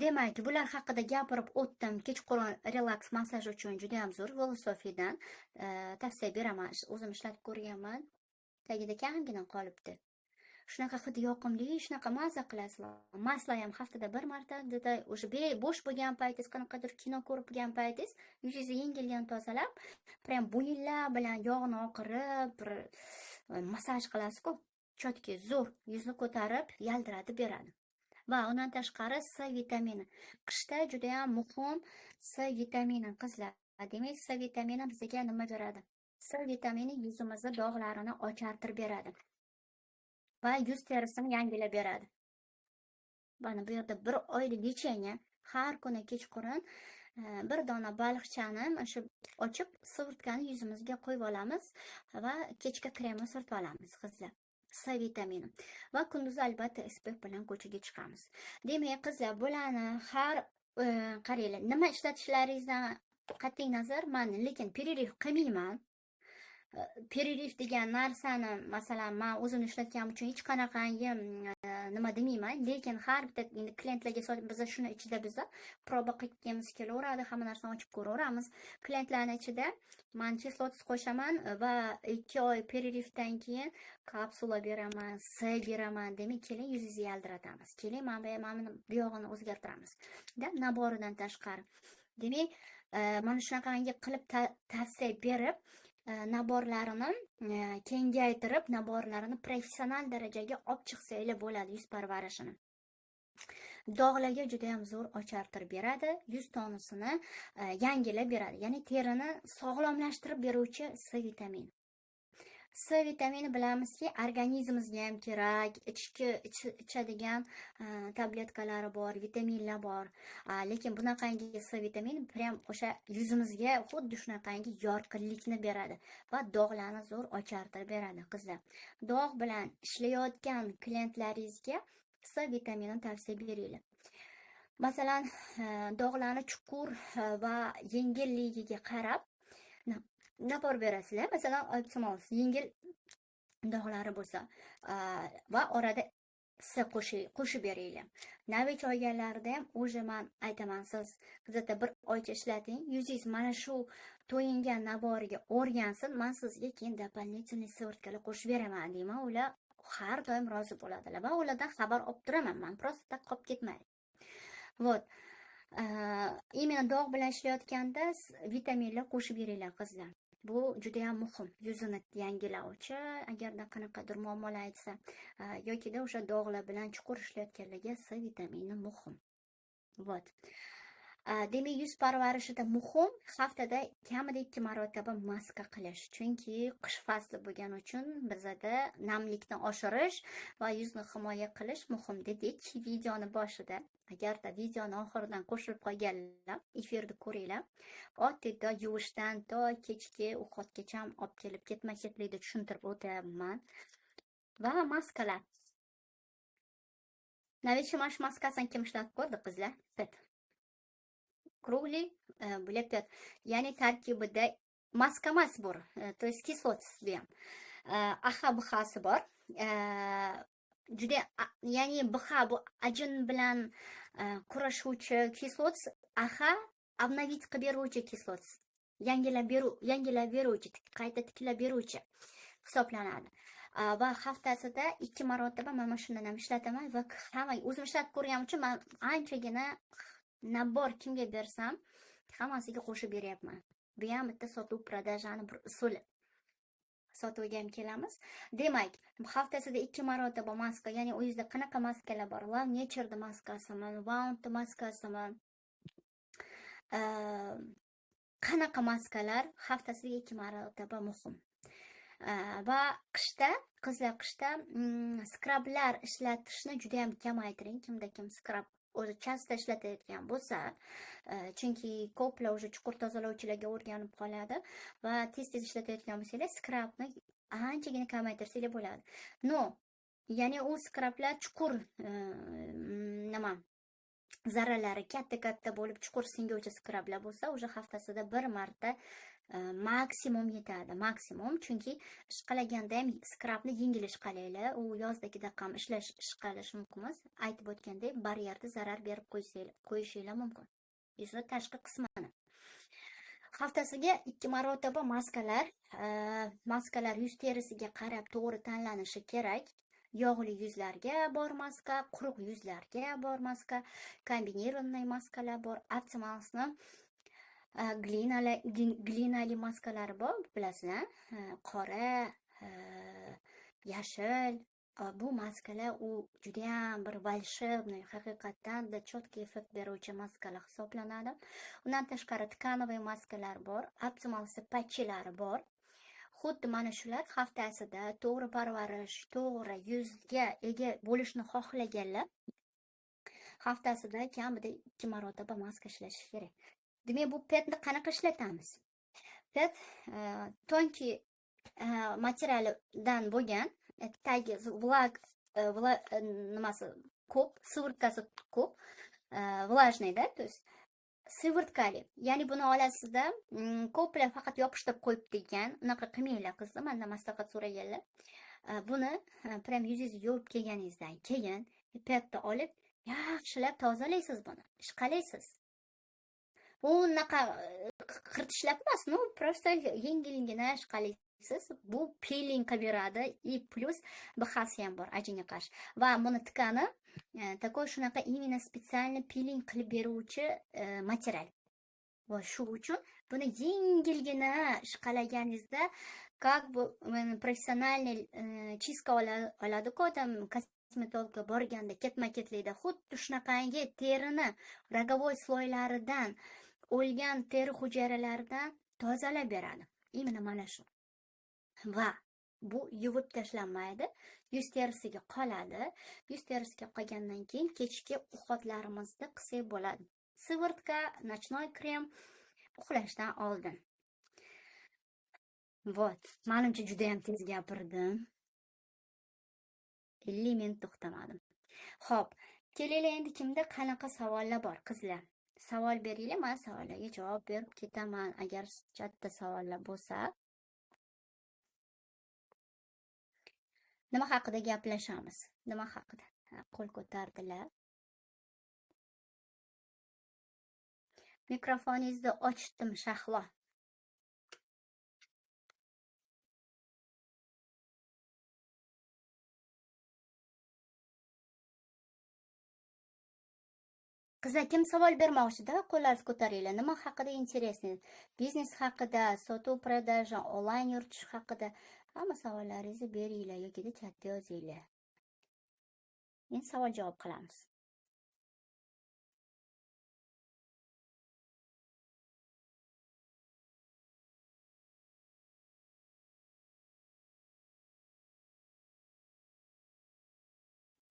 Demak, bular haqida gapirib o'tdim. Kechqurun relaks massaj uchun juda ham zo'r Velosofiydan tavsiya beraman. O'zim ishlatib ko'rganman. Tagida kamgina qolibdi. Shunaqa hidi yoqimli, shunaqa maza qilasizlar. Masla ham haftada bir marta, juda o'sha bo'sh bo'lgan paytingiz, qanaqadir kino ko'rib bo'lgan paytingiz, yuzingizni yengilgan tozalab, prям bo'yinlar bilan yog'ni oqirib, bir massaj qilasiz-ku. Чётко zo'r yuzni ko'tarib, yaltiratib beradi. Va undan tashqari C vitamini. Qishda juda ham muhim C vitamini qizlar. Demak, C vitamini bizga nima beradi? C vitamini yuzimizni dog'larini ochartirib beradi va yuz terisini yangilab beradi. Mana bu yerda bir oylik лечение, har kuni kechqurun bir dona baliqchani mana shu ochib, сыворотка ni yuzimizga qo'yib olamiz va kechki kremni surtib olamiz qizlar. C vitamini. Va kunduzi albatta SPF bilan ko'chaga chiqamiz. Demak, qizlar, bularni har qaranglar, nima ishlatishlaringizdan qat'iy nazar, man lekin перерыв qilmayman. Перерыв degan narsani, masalan, man o'zim ishlatganim uchun hech qanaqangi nima demayman, lekin har bitta endi klientlarga biza shuni ichida biza proba qilgimiz kelaveradi, hamma narsani ochib ko'raveramiz. Klientlarni ichida man kislotasiz qo'shaman va 2 oy перерыв dan keyin kapsula beraman, C beraman. Demak, keling, yuzingizni yaltiratamiz. Keling, mana bu yog'ini o'zgartiramiz. Да, набор idan tashqari. Demak, mana shunaqangi qilib tavsiya berib, набор larini kengaytirib, набор larini professional darajaga olib chiqsanglar bo'ladi yuz parvarishini. Dog'larga juda ham zo'r ochartirib beradi, yuz tonusini yangilab beradi, ya'ni terini sog'lomlashtirib beruvchi C vitamini. C vitamini bilamizki, organizmimizga ham kerak, ichki ichadigan tabletkalari bor, vitaminlar bor. Lekin bunaqangi C vitamini prям o'sha yuzimizga xuddi shunaqangi yorqinlikni beradi va dog'larni zo'r ochartirib beradi qizlar. Dog' bilan ishlayotgan klientlaringizga C vitaminini tavsiya beringlar. Masalan, dog'larni chuqur va yengilligiga qarab набор berasizlar. Masalan, optimal yengil dog'lari bo'lsa va orada C qo'shib beringlar. Navich olganlarida ham уже man aytaman, siz где-то bir oycha ishlating, yuzingiz mana shu to'yingan набор iga o'rgansin, man sizga keyin дополнительный сыворотка lar qo'shib beraman deyman. Ular har doim rozi bo'ladilar va ulardan xabar olib turaman man, просто так qolib ketmaydi. Вот. Именно dog' bilan ishlayotganda vitaminlar qo'shib beringlar qizlar. Bu juda ham muhim. Yuzini yangilovchi, agarda qanaqadir muammolar aytsa, yokida o'sha dog'lar bilan chuqur ishlayotganlarga C vitamini muhim. Вот. Demak, yuz parvarishida muhim haftada kamida 2 marotaba maska qilish. Chunki qish fasli bo'lgani uchun bizada namlikni oshirish va yuzni himoya qilish muhim dedik videoni boshida. Agarda videoni oxiridan qo'shilib qolganlar, efirni ko'ringlar. Oddiy yuvishdan to kechki ovqatgacha olib kelib ketma-ketlikda tushuntirib o'tyapman. Va maskalar. Навещи mash maskasini kim ishlatib ko'rdi qizlar? Pet. Круглый, bular pet. Ya'ni tarkibida maska emas bu, то есть kislotasi bu ham. AHA BHAsi bor. Juda, ya'ni BHA bu ajin bilan kurashuvchi kislot, AHA обновить qilib beruvchi kislot. Yangilab beruvchi, qayta tiklab beruvchi hisoblanadi. Va haftasida 2 marotaba mana shundan ham ishlataman va hamma o'zim ishlatib ko'rganim uchun men anchagina набор kimga bersam hammasiga qo'shib beryapman. Bu ham bitta sotuv продажа ni bir usuli. Sotuvga ham kelamiz. Demak, haftasida 2 marotaba maska, ya'ni uyingizda qanaqa maskalar bor? Love Nature'da maskasimi, Wound maskasimi? Qanaqa maskalar haftasida 2 marotaba muhim. Va qishda, qizlar, qishda skrablar ishlatishni juda ham kamaytiring. Kimda kim skrab o'zi часто ishlatayotgan bo'lsa, chunki ko'plar o'sha chuqur tozalovchilarga o'rganib qoladi va tez-tez ishlatayotgan bo'lsanglar, skrabni anchagina kamaytirsanglar bo'ladi. No, ya'ni u skrablar chuqur nima zarralari katta-katta bo'lib chuqur singuvchi skrablar bo'lsa, o'sha haftasida bir marta maksimum yetadi, maksimum, chunki ishqalaganda ham skrabni yengil ishqalanglar, u yozdagidek ham ishqalash mumkin emas. Aytib o'tgandek, baryerda zarar berib qo'yishinglar mumkin. Yuzni tashqi qismini. Haftasiga 2 marotaba maskalar, maskalar yuz terisiga qarab to'g'ri tanlanishi kerak. Yog'li yuzlarga bor maska, quruq yuzlarga bor maska, kombinirованный maskalar bor, Optimalsni glinali maskalari bor, bilasizlar, qora, yashil. Bu maskalar u juda ham bir волшебный, haqiqatan da четкий effekt beruvchi maskalar hisoblanadi. Undan tashqari ткановый maskalar bor, Optimalsni patchilari bor. Xuddi mana shular haftasida to'g'ri parvarish, to'g'ri yuzga ega bo'lishni xohlaganlar haftasida kamida 2 marotaba maska ishlatish kerak. Demak, bu petni qanaqa ishlatamiz? Pet tonki materialidan bo'lgan, tagi vlag, nimasi ko'p, сывороткasi ko'p, влажныйda, то есть сывороткali. Ya'ni buni olasizda, ko'plar faqat yopishtirib qo'yibdi ekan. Unaqa qilmanglar qizlar, mendan maslahat so'raganlar. Buni prям yuzingizni yuvib kelganingizdan keyin petni olib yaxshilab tozalaysiz buni, ishqalaysiz. U unaqa qirtishlab emas, no, просто yengilgina ishqalaysiz. Bu peeling qilib beradi и плюс bixasi ham bor ajinga qarshi. Va buni tkani такой shunaqa именно специально peeling qilib beruvchi material. Va shu uchun buni yengilgina ishqalaganingizda как бы professionalniy чистка oladi-ku odam kosmetologga borganda ketma-ketlikda xuddi shunaqangi terini роговой sloylaridan o'lgan teri hujayralaridan tozalab beradi. Именно mana shu. Va bu yuvib tashlanmaydi, yuz terisiga qoladi. Yuz terisiga qolgandan keyin kechki uxotlarimizda qilsak bo'ladi. Сыворотка, ночной krem uxlashdan oldin. Вот, menimcha juda ham tez gapirdim. 50 minut to'xtamadim. Xo'p, kelinglar endi kimda qanaqa savollar bor qizlar? Savol beringlar, men savollarga javob berib ketaman agar chatda savollar bo'lsa. Nima haqida gaplashamiz? Nima haqida? Qo'l ko'tardilar. Mikrofoningizni ochdim, Shahlo. Qizlar, kim savol bermoqchi-da? Qo'llaringizni ko'taringlar. Nima haqida interesni? Biznes haqida, sotuv, продажа, onlayn yuritish haqida hamma savollaringizni beringlar yoki chatda yozinglar. Endi savol javob qilamiz.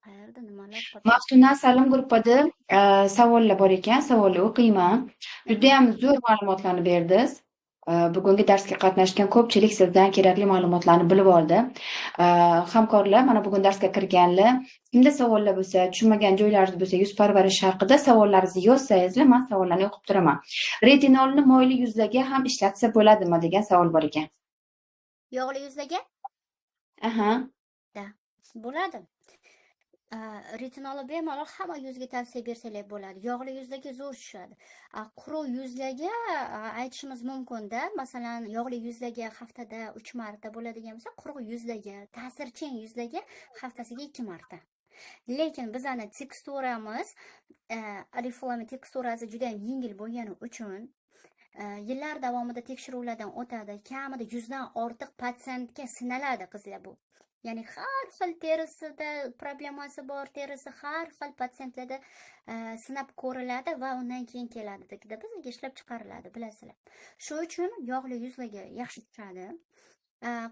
Qayerda nimalar Maftuna Salim gruppada savollar bor ekan, savolni o'qiyman. Juda ham zo'r ma'lumotlarni berdingiz. Bugungi darsga qatnashgan ko'pchilik sizdan kerakli ma'lumotlarni bilib oldi. Hamkorlar, mana bugun darsga kirganlar, kimda savollar bo'lsa, tushunmagan joylaringiz bo'lsa, yuz parvarishi haqida savollaringizni yozsangizlar, men savollarni o'qib turaman. Retinolni moyli yuzlarga ham ishlatsa bo'ladimi degan savol bor ekan. Yog'li yuzlarga? Aha. Da, bo'ladi. Retinolni bemalol hamma yuzga tavsiya bersalar bo'ladi. Yog'li yuzlarga zo'r tushadi. Quruq yuzlarga aytishimiz mumkin-da, masalan, yog'li yuzlarga haftada 3 marta bo'ladigan bo'lsa, quruq yuzlarga, ta'sirchan yuzlarga haftasiga 2 marta. Lekin bizani teksturamiz, Oriflame teksturasi juda ham yengil bo'lgani uchun yillar davomida tekshiruvlardan o'tadi. Kamida 100 dan ortiq patsientga sinaladi qizlar bu. Ya'ni har xil terisida problemasi bor, terisi har xil patsientlarda sinab ko'riladi va undan keyin keladi. Bizga ishlab chiqariladi, bilasizlar. Shu uchun yog'li yuzlarga yaxshi tushadi.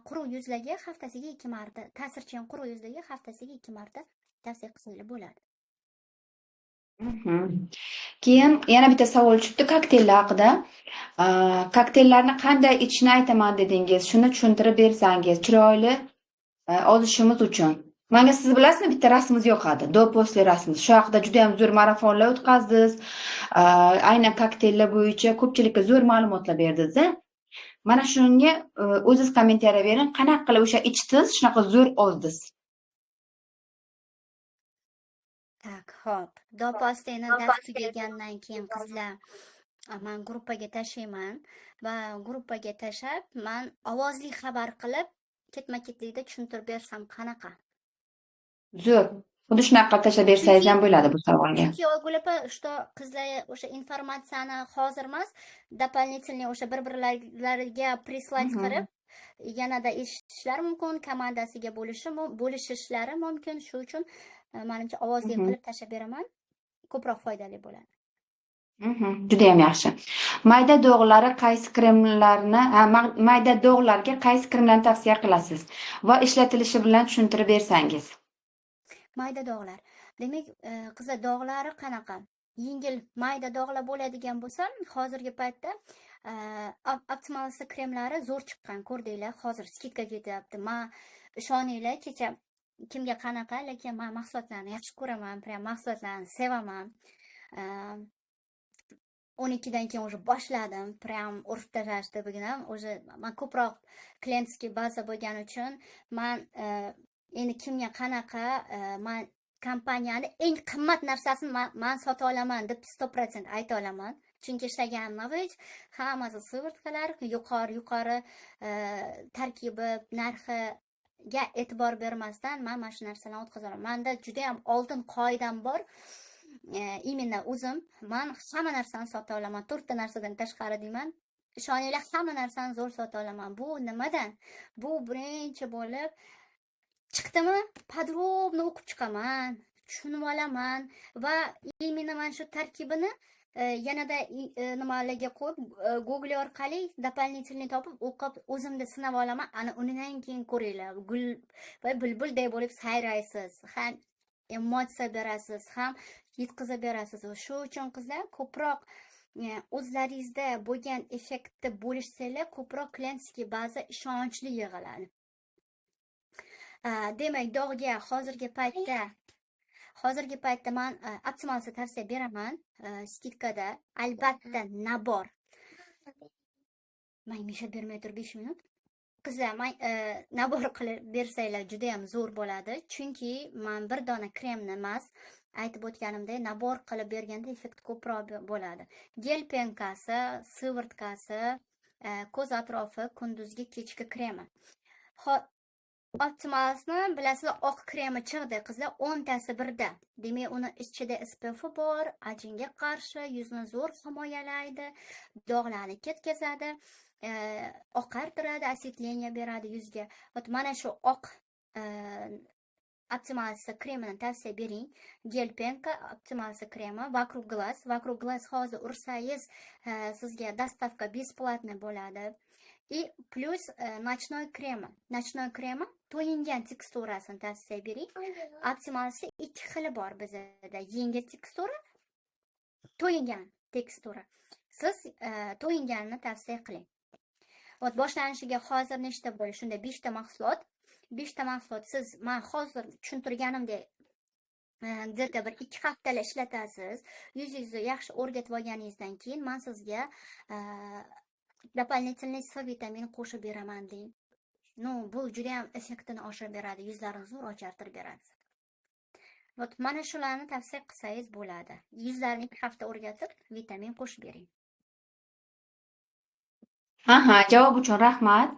Quruq yuzlarga haftasiga 2 marta, ta'sirchan quruq yuzlarga haftasiga 2 marta tavsiya qilsanglar bo'ladi. Keyin yana bitta savol tushibdi kokteyllar haqida. Kokteyllarni qanday ichishni aytaman dedingiz. Shuni tushuntirib bersangiz, chiroyli ozishimiz uchun. Menga siz bilasizmi, bitta rasmingiz yoqadi. Do после rasmingiz. Shu haqida juda ham zo'r marafonlar o'tkazdingiz. Aynan kokteyllar bo'yicha ko'pchilikka zo'r ma'lumotlar berdingiz. Mana shunga o'zingiz kommentariya bering. Qanaqa qilib o'sha ichdingiz, shunaqa zo'r ozdingiz? Так, xo'p. Do posteni dars tugagandan keyin qizlar, man gruppaga tashlayman va gruppaga tashlab, man ovozli xabar qilib, ketma-ketlikda tushuntirib bersam qanaqa? Zo'r. Xuddi shunaqa qilib tashlab bersangiz ham bo'ladi bu savolga. Chunki Oygul opa, что qizlar o'sha informatsiyani hozir emas, дополнительный o'sha bir-birlariga прислать qilib, yanada eshitishlari mumkin, komandasiga bo'lishishlari mumkin. Shu uchun manimcha ovozli qilib tashlab beraman, ko'proq foydali bo'ladi. Juda ham yaxshi. Mayda dog'lari qaysi kremlarni, mayda dog'larga qaysi kremlarni tavsiya qilasiz va ishlatilishi bilan tushuntirib bersangiz? Mayda dog'lar. Demak, qizlar, dog'lari qanaqa? Yengil mayda dog'lar bo'ladigan bo'lsa, hozirgi paytda Optimalsi kremlari zo'r chiqqan, ko'rdinglar, hozir skidka ketyapti. Men ishoninglar, kecha kimga qanaqa, lekin men mahsulotlarni yaxshi ko'raman, prям mahsulotlarni sevaman. 12dan keyin уже boshladim, prям urib tashlashdi bugun ham. Уже men ko'proq klientskiy baza bo'lgani uchun men endi kimga qanaqa, men kompaniyani eng qimmat narsasini man sota olaman deb 100% ayta olaman. Chunki ishlagan Novage hammasi сыворотка lar yuqori tarkibi, narxiga e'tibor bermasdan men mana shu narsalarni o'tkaza olaman. Menda juda ham oltin qoidam bor. Именно o'zim men hamma narsani sota olaman. 4 ta narsadan tashqari deyman. Ishoninglar, hamma narsani zo'r sota olaman. Bu nimadan? Bu birinchi bo'lib chiqdimi, podrobno o'qib chiqaman, tushunib olaman va именно mana shu tarkibini yanada nimalarga qo'yib, Google orqali дополнительный topib o'qib o'zimda sinab olaman. Ana undan keyin ko'ringlar, gul va bulbulday bo'lib sayraysiz, ham emotsiya berasiz, ham yetkazib berasiz. Shu uchun qizlar, ko'proq o'zlaringizda bo'lgan effektni bo'lishsanglar, ko'proq klientskiy baza ishonchli yig'iladi. Demak, dog'ga hozirgi paytda men Optimalsni tavsiya beraman, skidkada albatta nabor. Men misha bermay tur 5 minut. Qizlar, men nabor qilib bersanglar juda ham zo'r bo'ladi. Chunki men bir dona kremni emas, aytib o'tganimdek, nabor qilib berganda effekt ko'proq bo'ladi. Gel penkasi, сывороткasi, ko'z atrofi kunduzgi kechki kremi. Optimalsni bilasizlar, oq kremi chiqdi qizlar, 10 tasi birda. Demak, uni ichida SPF bor, ajinga qarshi yuzni zo'r himoyalaydi, dog'larni ketkazadi, oqartiradi, osvetlение beradi yuzga. Ot mana shu oq Optimalsi kremini tavsiya bering. Gel penka, Optimalsi kremi, вокруг глаз. Вокруг глаз hozir ursangiz, sizga доставка бесплатный bo'ladi. И плюс ночной kremi. Ночной kremi to'yingan teksturasini tavsiya bering. Optimalsi 2 xili bor bizda. Yengil tekstura, to'yingan tekstura. Siz to'yinganini tavsiya qiling. Ot boshlanishiga hozir nechta bo'ldi? Shunda 5 ta mahsulot. 5 ta mahsulot siz men hozir tushuntirganimdek где-то bir 2 haftalar ishlatasiz. Yuzingizni yaxshi o'rgatib olganingizdan keyin men sizga дополнительный C vitamin qo'shib beraman deng. No, bu juda ham effektini oshirib beradi, yuzlarni zo'r ochartirib beradi. Вот mana shularni tavsiya qilsangiz bo'ladi. Yuzlarni 2 hafta o'rgatib, vitamin qo'shib bering. Aha, javob uchun rahmat.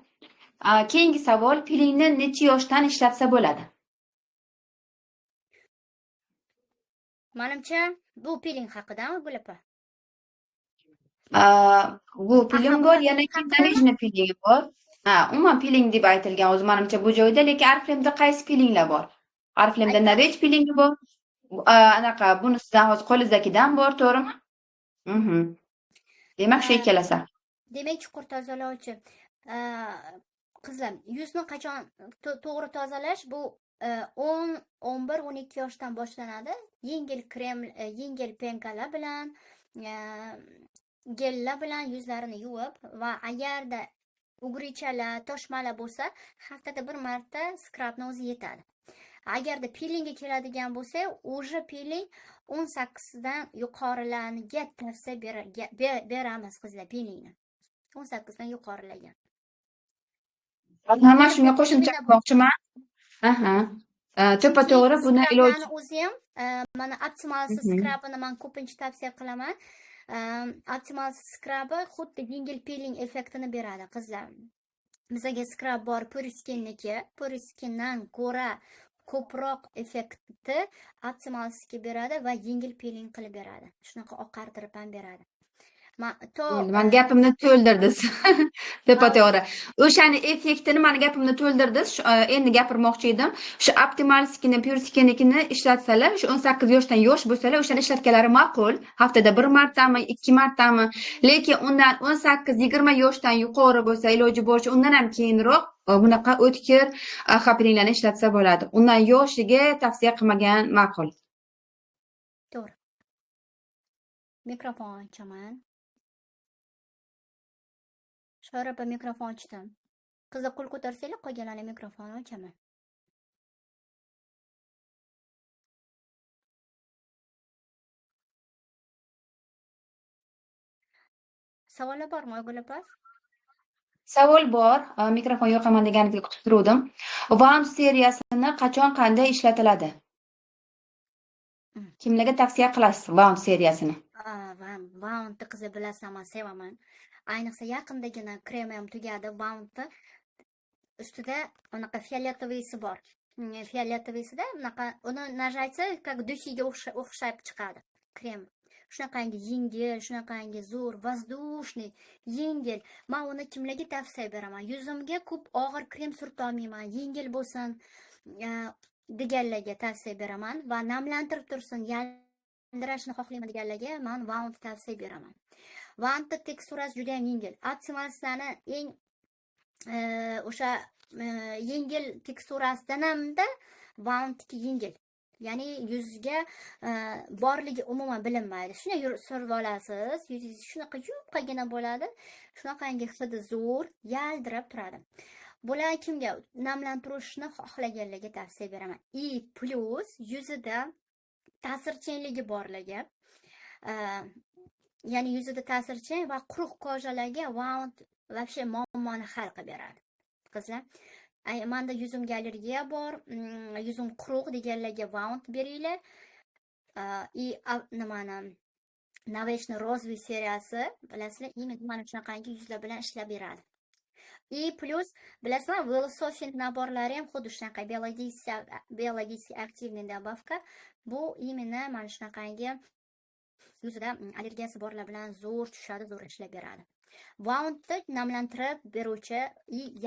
Keyingi savol, pilingni necha yoshdan ishlatsa bo'ladi? Manimcha, bu piling haqidami, Gul opa? Bu piling Aha, bu bor, yana haqidami? Narejni pilingi bor. Ha, umuman piling deb aytilgan o'zi manimcha bu joyda, lekin Oriflame'da qaysi pilinglar bor? Oriflame'da Aytadi. Novage pilingi bor. Anaqa, buni sizdan hozir qo'lingizdagidan bor, to'g'rimi? Demak, shu ikkalasi. Demak, chuqur tozalovchi. Qizlar, yuzni qachon to'g'ri tozalash bu 10, 11, 12 yoshdan boshlanadi. Yengil krem, yengil penkalar bilan, gellar bilan yuzlarini yuvib va agarda ugrichalar, toshmalar bo'lsa, haftada bir marta skrabni o'zi yetadi. Agarda pilingga keladigan bo'lsa, уже piling 18 dan yuqorilarga tavsiya beramiz qizlar pilingni. 18 dan yuqorilarga. Mana shunga qo'shimcha qilmoqchiman. Aha. To'ppa-to'g'ri buni iloji o'zi ham mana Optimal skrabini men ko'pincha tavsiya qilaman. Optimal skrabi xuddi yengil piling effektini beradi qizlar. Bizga skrab bor Puriskinнiki, Puriskindan ko'ra ko'proq effektni Optimalsga beradi va yengil piling qilib beradi. Shunaqa oqartirib ham beradi. Man gapimni to'ldirdingiz. To'ppa-to'g'ri. O'shani effektini mani gapimni to'ldirdingiz. Endi gapirmoqchi edim. Shu Optimalskini, Pureskinikini ishlatsalar, shu 18 yoshdan yosh bo'lsalar, o'shani ishlatganlari ma'qul. Haftada bir martami, 2 martami. Lekin undan 18-20 yoshdan yuqori bo'lsa, iloji boricha undan ham keyinroq bunaqa o'tkir AHA-pilinglarni ishlatsa bo'ladi. Undan yoshiga tavsiya qilmagan ma'qul. To'g'ri. Mikrofon ochaman. Shoira opa, mikrofon ochdim. Qizlar qo'l ko'tarsanglar, qolganlarni mikrofonni ochaman. Savollar bormi, Oygul opa? Savol bor. Mikrofon yoqaman deganingizga kutib turuvdim. Vam seriyasini qachon qanday ishlatiladi? Kimlarga tavsiya qilasiz Vam seriyasini? Vamni qizlar bilasizlar, men sevaman. Ayniqsa yaqindagina kremi ham tugadi. Vamni ustida unaqa fioletoviysi bor. Fioletoviysi-da unaqa uni нажатие как духиga o'xshab chiqadi krem. Shunaqangi yengil, shunaqangi zo'r, воздушный, yengil. Men uni kimlarga tavsiya beraman? Yuzimga ko'p og'ir krem surta olmayman, yengil bo'lsin deganlarga tavsiya beraman va namlantirib tursin, yaldirashni xohlayman deganlarga men Vaunt tavsiya beraman. Vauntning teksturasi juda ham yengil. Optimalslarni eng o'sha yengil teksturasidan hamda Vauntniki yengil. Ya'ni yuzga borligi umuman bilinmaydi. Shuni surib olasiz, yuzingiz shunaqa yupqagina bo'ladi, shunaqangi hidi zo'r, yaldirab turadi. Bular kimga namlantirishni xohlaganlarga tavsiya beraman. I plus yuzida ta'sirchanligi borligi, ya'ni yuzida ta'sirchan va quruq kojalarga Vaunt вообще muammoni hal qilib beradi. Qizlar, menda yuzimga allergiya bor, yuzim quruq deganlarga Vaunt beringlar. I nimani Novechni розовый seriyasi, bilasizlar, именно mana shunaqangi yuzlar bilan ishlab beradi. И плюс, bilasizmi, Velosofin naborlari ham xuddi shunaqa биологически активный добавка. Bu именно mana shunaqangi yuzida allergiyasi borlar bilan zo'r tushadi, zo'r ishlab beradi. Vauntni namlantirib beruvchi,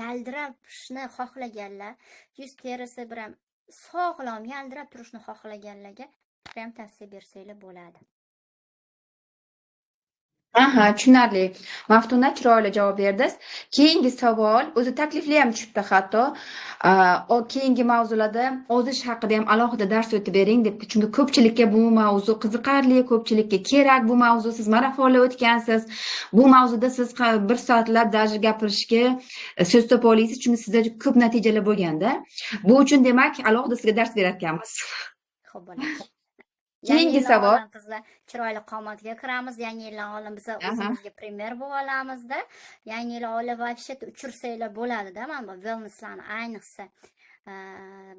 yaldirashni xohlaganlar, yuz terisi bilan sog'lom yaldirab turishni xohlaganlarga ham tavsiya bersanglar bo'ladi. Aha, tushunarli. Maftuna, chiroyli javob berdingiz. Keyingi savol, o'zi taklifli ham tushibdi hatto. Keyingi mavzularda ozish haqida ham alohida dars o'tib bering debdi. Chunki ko'pchilikka bu mavzu qiziqarli, ko'pchilikka kerak bu mavzu. Siz marafonlar o'tgansiz. Bu mavzuda siz bir soatlab даже gapirishga so'z topa olasiz, chunki sizda ko'p natijalar bo'lganda. Bu uchun demak alohida sizga dars berayotganmiz. Xo'p, bo'ladi. Keyingi savol. Qizlar, chiroyli qomatga kiramiz. Yangi yildan oldin biz o'zimizga primer bo'lib olamizda. Yangi yil olib вообще uchirsanglar bo'ladida, mana bu wellnesslarni ayniqsa.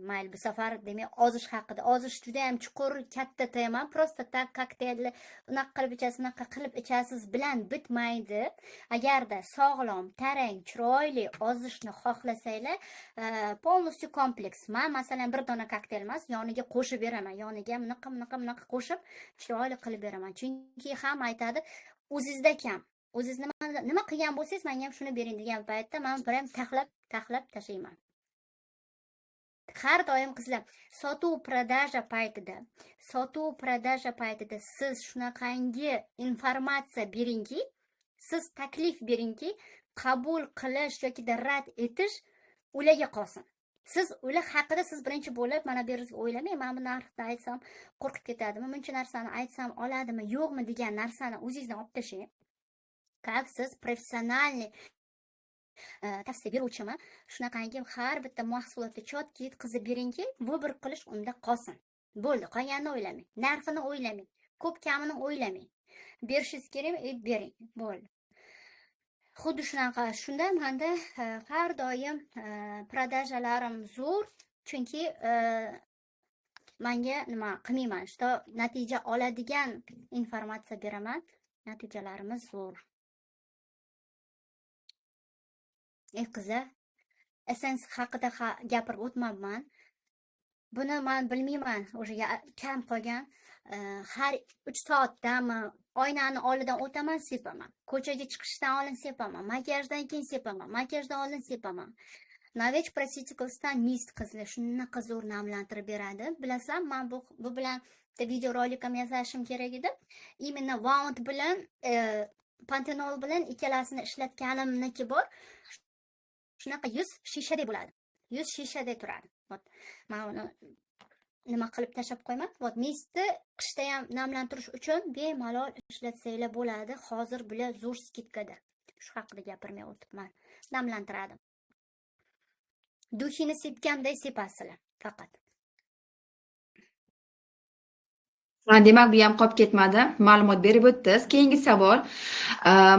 Mayli, bu safar demak ozish haqida. Ozish juda ham chuqur, katta tema. Просто так kokteylni unaqa qilib ichasiz, unaqa qilib ichasiz bilan bitmaydi. Agarda sog'lom, tarang, chiroyli ozishni xohlasanglar, полностью kompleks. Men masalan bir dona kokteyl emas, yoniga qo'shib beraman. Yoniga bunaqa, bunaqa, bunaqa qo'shib chiroyli qilib beraman. Chunki hamma aytadi, o'zingizda kam. O'zingiz nima qilgan bo'lsangiz, menga ham shuni bering degan paytda men bir ham taxlab, taxlab tashlayman. Har doim qizlar, sotuv продажа paytida siz shunaqangi informatsiya beringki, siz taklif beringki, Qabul qilish yoki rad etish ularga qolsin. Siz ular haqida siz birinchi bo'lib mana bu yerga o'ylamang, men bu narxni aytsam qo'rqib ketadimi, buncha narsani aytsam oladimi, yo'qmi degan narsani o'zingizdan olib tashlang. Как siz professionalniy tavsiya beruvchimi, shunaqangi har bitta mahsulotni чётко yetkazib beringki, выбор qilish unda qolsin. Bo'ldi, qolganini o'ylamang, narxini o'ylamang, ko'p kamini o'ylamang. Berishingiz kerakmi, bering, bo'ldi. Xuddi shunaqa, shunda menda har doim продажа larim zo'r, chunki menga nima qilmayman, что natija oladigan informatsiya beraman, natijalarimiz zo'r. Qizlar, essence haqida gapirib o'tmabman. Buni men bilmayman, o'sha kam qolgan. Har 3 soatdami oynani oldidan o'taman, sepaman. Ko'chaga chiqishdan oldin sepaman, makiyajdan keyin sepaman, makiyajdan oldin sepaman. Navech Proceticals'dan mist qizlar shunaqa zo'r namlantirib beradi. Bilasizlar, men bu bilan bitta video rolik ham yasashim kerak edi. Именно Wound bilan Panthenol bilan ikkalasini ishlatganimniki bor. Shunaqa yuz shishadek bo'ladi. Yuz shishadek turadi. Вот, men uni nima qilib tashlab qo'yman. Вот, mistni qishda ham namlantirish uchun bemalol ishlatsanglar bo'ladi. Hozir bular zo'r skidkada. Shu haqida gapirmay o'tibman. Namlantiradi. Duxini sepganday sepasizlar faqat. Demak, bu ham qolib ketmadi. Ma'lumot berib o'tdingiz. Keyingi savol.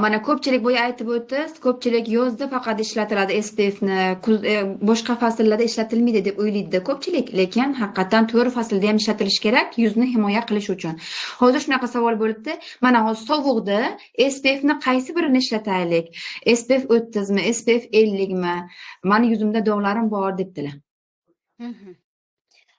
Mana ko'pchilik boya aytib o'tdingiz, ko'pchilik yozda faqat ishlatiladi SPFni, boshqa fasllarda ishlatilmaydi deb o'ylaydi ko'pchilik, lekin haqiqatan 4 faslda ham ishlatilishi kerak yuzni himoya qilish uchun. Hozir shunaqa savol bo'libdi. Mana hozir sovuqda SPFni qaysi birini ishlataylik? SPF 30 mi, SPF 50 mi? Mani yuzimda dog'larim bor debdilar.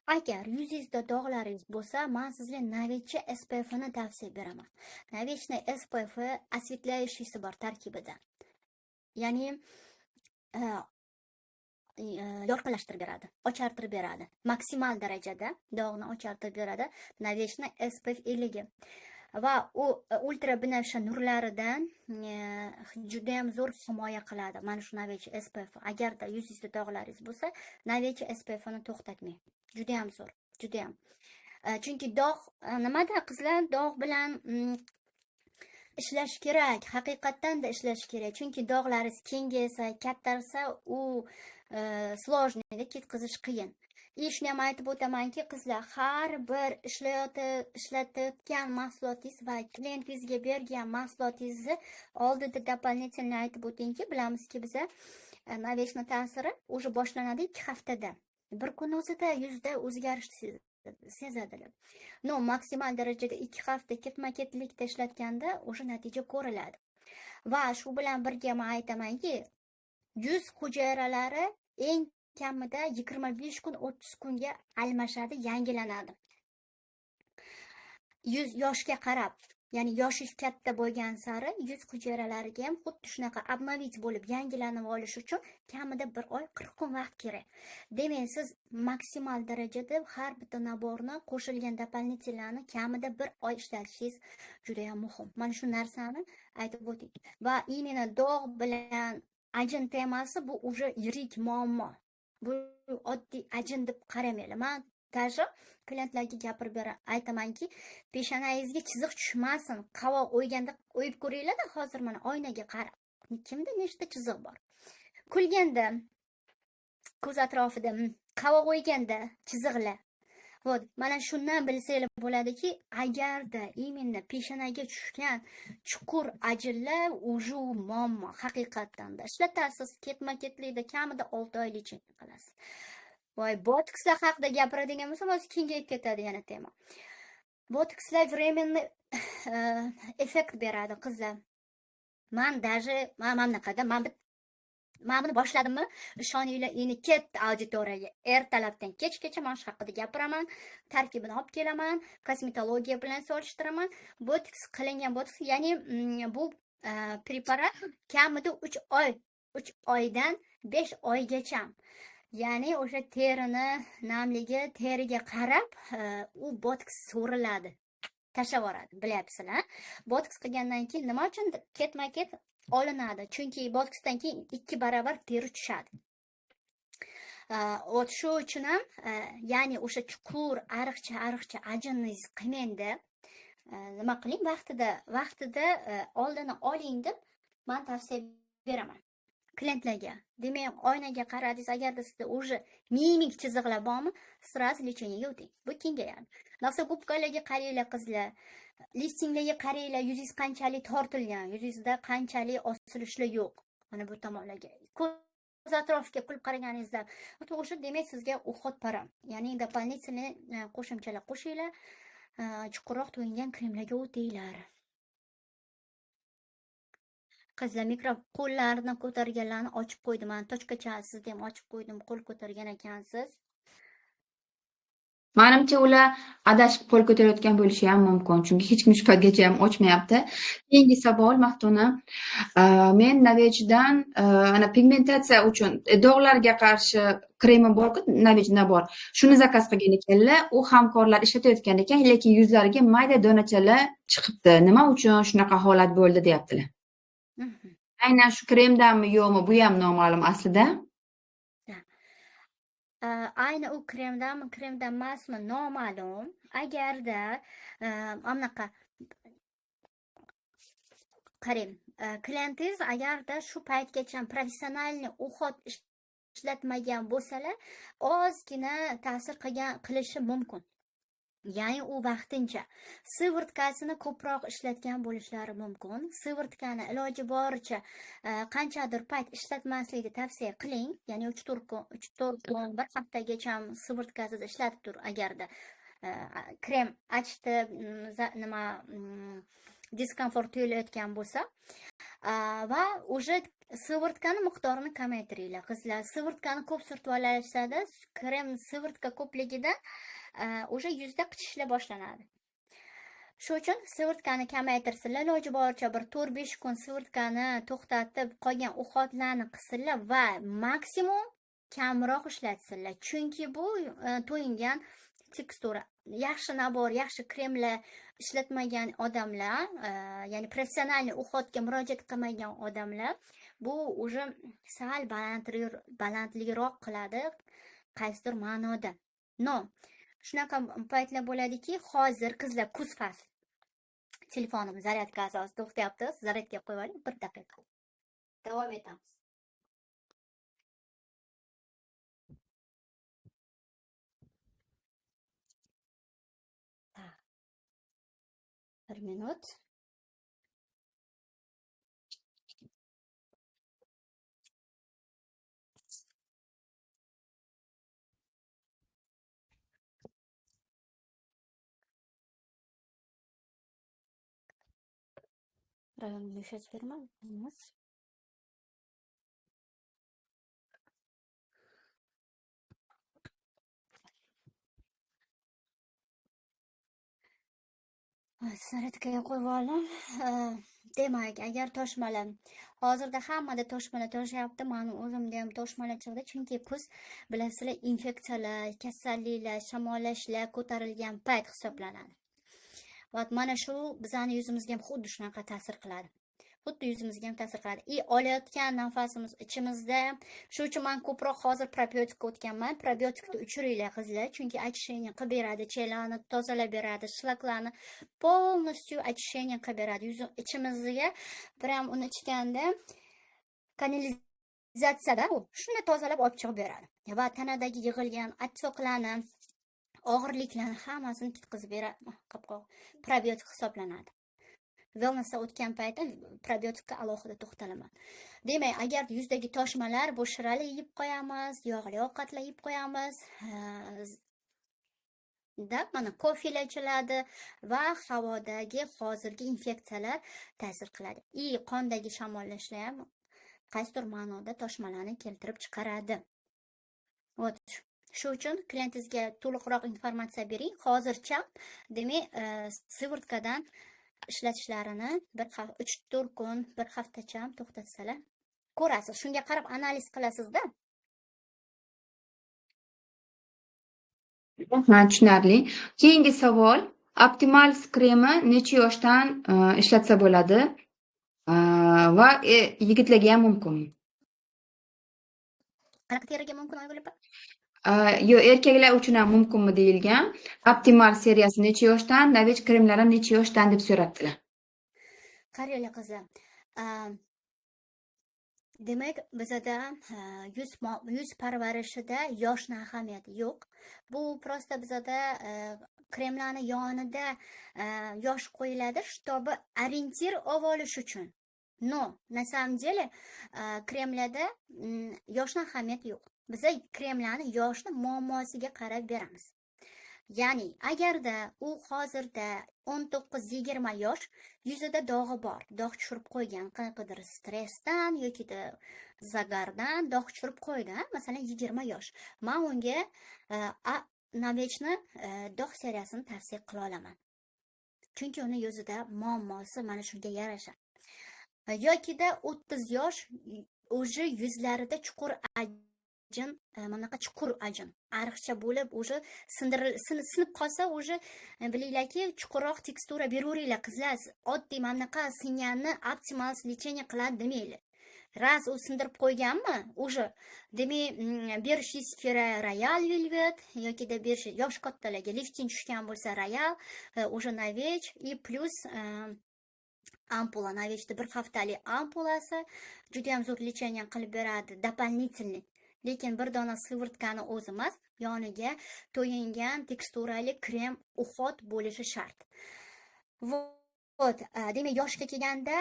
Agar yuzingizda dog'laringiz bo'lsa, men sizga Navecha SPFni tavsiya beraman. Navechni SPF osvetляющийsi bor tarkibida. Ya'ni yorqinlashtirib beradi, ochartirib beradi. Maksimal darajada dog'ni ochartirib beradi Navechni SPF 50. Va u ultra binafsha nurlaridan juda ham zo'r himoya qiladi. Mana shu Navecha SPF. Agarda yuzingizda dog'laringiz bo'lsa, Navecha SPFni to'xtatmang. Juda ham zo'r, juda ham. Chunki dog' nimada qizlar, dog' bilan ishlash kerak, haqiqatdan da ishlash kerak. Chunki dog'laringiz kengaysa, kattarsa, u сложный, ketkazish qiyin. Shuni ham aytib o'tamanki, qizlar, har bir ishlatayotgan mahsulotingiz va klientingizga bergan mahsulotingizni oldida дополнительно aytib o'tingki, bilamizki biza Navechni ta'siri уже boshlanadi 2 haftada. Bir kun o'zida yuzda o'zgarish sezadilar. No, maksimal darajada 2 hafta ketma-ketlikda ishlatganda o'sha natija ko'riladi. Va shu bilan birga men aytamanki, yuz hujayralari eng kamida 25 kun 30 kunga almashadi, yangilanadi. Yuz yoshga qarab, ya'ni yoshingiz katta bo'lgan sari yuz hujayralariga ham xuddi shunaqa обновить bo'lib yangilanib olish uchun kamida 1 oy 40 kun vaqt kerak. Demak, siz maksimal darajada har bitta naborni qo'shilgan дополнительlarni kamida 1 oy ishlatishingiz juda ham muhim. Mana shu narsani aytib o'ting. Va именно dog' bilan ajin temasi bu уже yirik muammo. Bu oddiy ajin deb qaramanglar. Men даже klientlarga gapirib aytamanki, peshonangizga chiziq tushmasin. Qovoq o'yganda o'yib ko'ringlar-da, hozir mana oynaga qarab. Kimda nechta chiziq bor? Kulganda ko'z atrofida, qovoq o'yganda chiziqlar. Вот, mana shundan bilsanglar bo'ladiki, agarda именно peshonaga tushgan chuqur ajinlar уже muammo haqiqatdan da. Ishlatasiz, ketma-ketlikda kamida 6 oy lechение qilasiz. Voy, botokslar haqida gapiradigan bo'lsam, hozir kengayib ketadi yana tema. Botokslar временный effekt beradi qizlar. Men даже mana bunaqada, men buni boshladimmi, ishoninglar, endi ketdi auditoriyaga. Ertalabdan kechgacha men shu haqida gapiraman, tarkibini olib kelaman, kosmetologiya bilan solishtiraman. Botoks qilingan botoks, ya'ni bu preparat kamida 3 oy, 3 oydan 5 oygacha. Ya'ni o'sha terini namligi, teriga qarab u botoks so'riladi. tashlab yuboradi, bilyapsizlar. Botoks qilgandan keyin nima uchun ketma-ket olinadi? Chunki botoksdan keyin 2 barobar teri tushadi. Вот shu uchun ham, ya'ni o'sha chuqur ariqcha ajinningiz qilmangda, nima qiling, vaqtida oldini oling deb men tavsiya beraman klientlarga. Demak, oynaga qaradingiz, agarda sizda уже mimik chiziqlar bormi, сразу lecheniyaga o'ting. Bu kengayadi. Носогубкаlarga qaranglar qizlar, liftinglarga qaranglar, yuzingiz qanchalik tortilgan, yuzingizda qanchalik osilishlar yo'q. Mana bu tomonlarga. Ko'z atrofiga kulib qaraganingizda, o'sha demak sizga уход пора. Ya'ni дополнительный qo'shimchalar qo'shinglar, chuqurroq to'yingan kremlarga o'tinglar. Qizlar, mikro qo'llarni ko'targanlarni ochib qo'ydim. Mana tochkacha sizni ham ochib qo'ydim, qo'l ko'targan ekansiz. Menimcha ular adashib qo'l ko'tarayotgan bo'lishi ham mumkin, chunki hech kim shu paytgacha ham ochmayapti. Keyingi savol Maftuna. Men Novechdan ana pigmentatsiya uchun dog'larga qarshi kremi bor-ku, Novechda bor. Shuni zakaz qilgan ekanlar, u hamkorlar ishlatayotgan ekan, lekin yuzlariga mayda donachalar chiqibdi. Nima uchun shunaqa holat bo'ldi deyaptilar. Aynan shu kremdanmi yo'qmi, bu ham noma'lum aslida. Ayni u kremdanmi, kremdan emasmi noma'lum. Agarda anaqa qarang, klientingiz agarda shu paytgacha professionalniy уход ishlatmagan bo'lsalar, ozgina ta'sir qilishi mumkin. Ya'ni u vaqtincha sivirtkasini ko'proq ishlatgan bo'lishlari mumkin. Sivirtkani iloji boricha qanchadir payt ishlatmaslikni tavsiya qiling. Ya'ni 3-4 kun, bir haftagacha sivirtkasiz ishlatib tur agarda krem achitib, nima diskomfort tuyulayotgan bo'lsa va уже sivirtkani miqdorini kamaytiringlar qizlar. Sivirtkani ko'p surtib olishadi, krem sivirtka ko'pligidan уже yuzda qichishlar boshlanadi. Shu uchun sivirtkani kamaytirsinlar, iloji boricha bir 4-5 kun sivirtkani to'xtatib, qolgan uxotlarni qilsinlar va maksimum kamroq ishlatsinlar. Chunki bu to'yingan tekstura. Yaxshi nabor, yaxshi kremlar ishlatmagan odamlar, ya'ni professional uxotga murojaat qilmagan odamlar bu уже sal balandliroq qiladi qaysidir ma'noda. No, shunaqa paytlar bo'ladiki, hozir qizlar kuz fasli. Telefonim zaryadkasi hozir to'xtayapti, zaryadga qo'yib oling 1 daqiqa. Davom etamiz. Bir minut. Zaryadkaga qo'yib oldim. Demak, agar toshmalar, hozirda hammada toshmalar toshyapti, mani o'zimda ham toshmalar chiqdi, chunki kuz bilasizlar, infeksiyalar, kasalliklar, shamollashlar ko'tarilgan payt hisoblanadi. Va mana shu bizani yuzimizga ham xuddi shunaqa ta'sir qiladi. Xuddi yuzimizga ham ta'sir qiladi. Olayotgan nafasimiz ichimizda. Shu uchun men ko'proq hozir probiotikka o'tganman. Probiotikni ichiringlar qizlar, chunki очищение qilib beradi, chelani tozalab beradi, shlaklarni полностью очищение qilib beradi. Yuz ichimizga prям uni ichganda kanalizatsiyada u shuni tozalab olib chiqib beradi. Va tanadagi yig'ilgan отекlarni, og'irliklarni hammasini ketkazib beradi. Qopqoq probiotik hisoblanadi. Wellnessda o'tgan paytda probiotikka alohida to'xtalaman. Demak, agar yuzdagi toshmalar, bu shirali yeb qo'yamiz, yog'li ovqatlar yeb qo'yamiz, da mana kofelar ichiladi va havodagi hozirgi infeksiyalar ta'sir qiladi. Qondagi shamollashlar ham qaysidir ma'noda toshmalarni keltirib chiqaradi. Вот. Shu uchun klientingizga to'liqroq informatsiya bering. Hozircha, demak, sivirtkadan ishlatishlarini 3-4 kun, bir haftacha to'xtatsalar ko'rasiz. Shunga qarab analiz qilasizda. Ha, tushunarli. Keyingi savol, Optimals kremi necha yoshdan ishlatsa bo'ladi va yigitlarga ham mumkinmi? Qanaqa teriga mumkin, Oygul opa? Yo'q, erkaklar uchun ham mumkinmi deyilgan. Optimal seriyasi necha yoshdan, Novage kremlari necha yoshdan deb so'rabdilar. Qaranglar, qizlar. Demak, bizada yuz parvarishida yoshni ahamiyati yo'q. Bu просто bizada kremlarni yonida yosh qo'yiladi, чтобы ориентир olib olish uchun. Но на самом деле kremlarda yoshni ahamiyati yo'q. Biza kremlarni yoshni muammosiga qarab beramiz. Ya'ni agarda u hozirda 19-20 yosh, yuzida dog'i bor, dog' tushirib qo'ygan, qanaqadir stressdan yokida загар dan dog' tushirib qo'ydi, masalan, 20 yosh. Men unga Novageni dog' seriyasini tavsiya qila olaman. Chunki uni yuzida muammosi mana shunga yarasha. Yokida 30 yosh, уже yuzlarida chuqur ajin, mana bunaqa chuqur ajin, ariqcha bo'lib, уже sinib qolsa, уже bilinglarki, chuqurroq tekstura beraveringlar, qizlar. Oddiy mana bunaqa singanni optimal лечение qiladi demanglar. Раз u sindirib qo'yganmi, уже demak, berishingiz kerak Royal Velvet yokida berish yosh kattalarga lifting tushgan bo'lsa Royal, уже Novage и плюс ampula. Novageni bir haftalik ampulasi juda ham zo'r лечение qilib beradi, дополнительный. Lekin bir dona сыворотка ni o'zi emas, yoniga to'yingan teksturali krem уход bo'lishi shart. Вот, demak, yoshga kelganda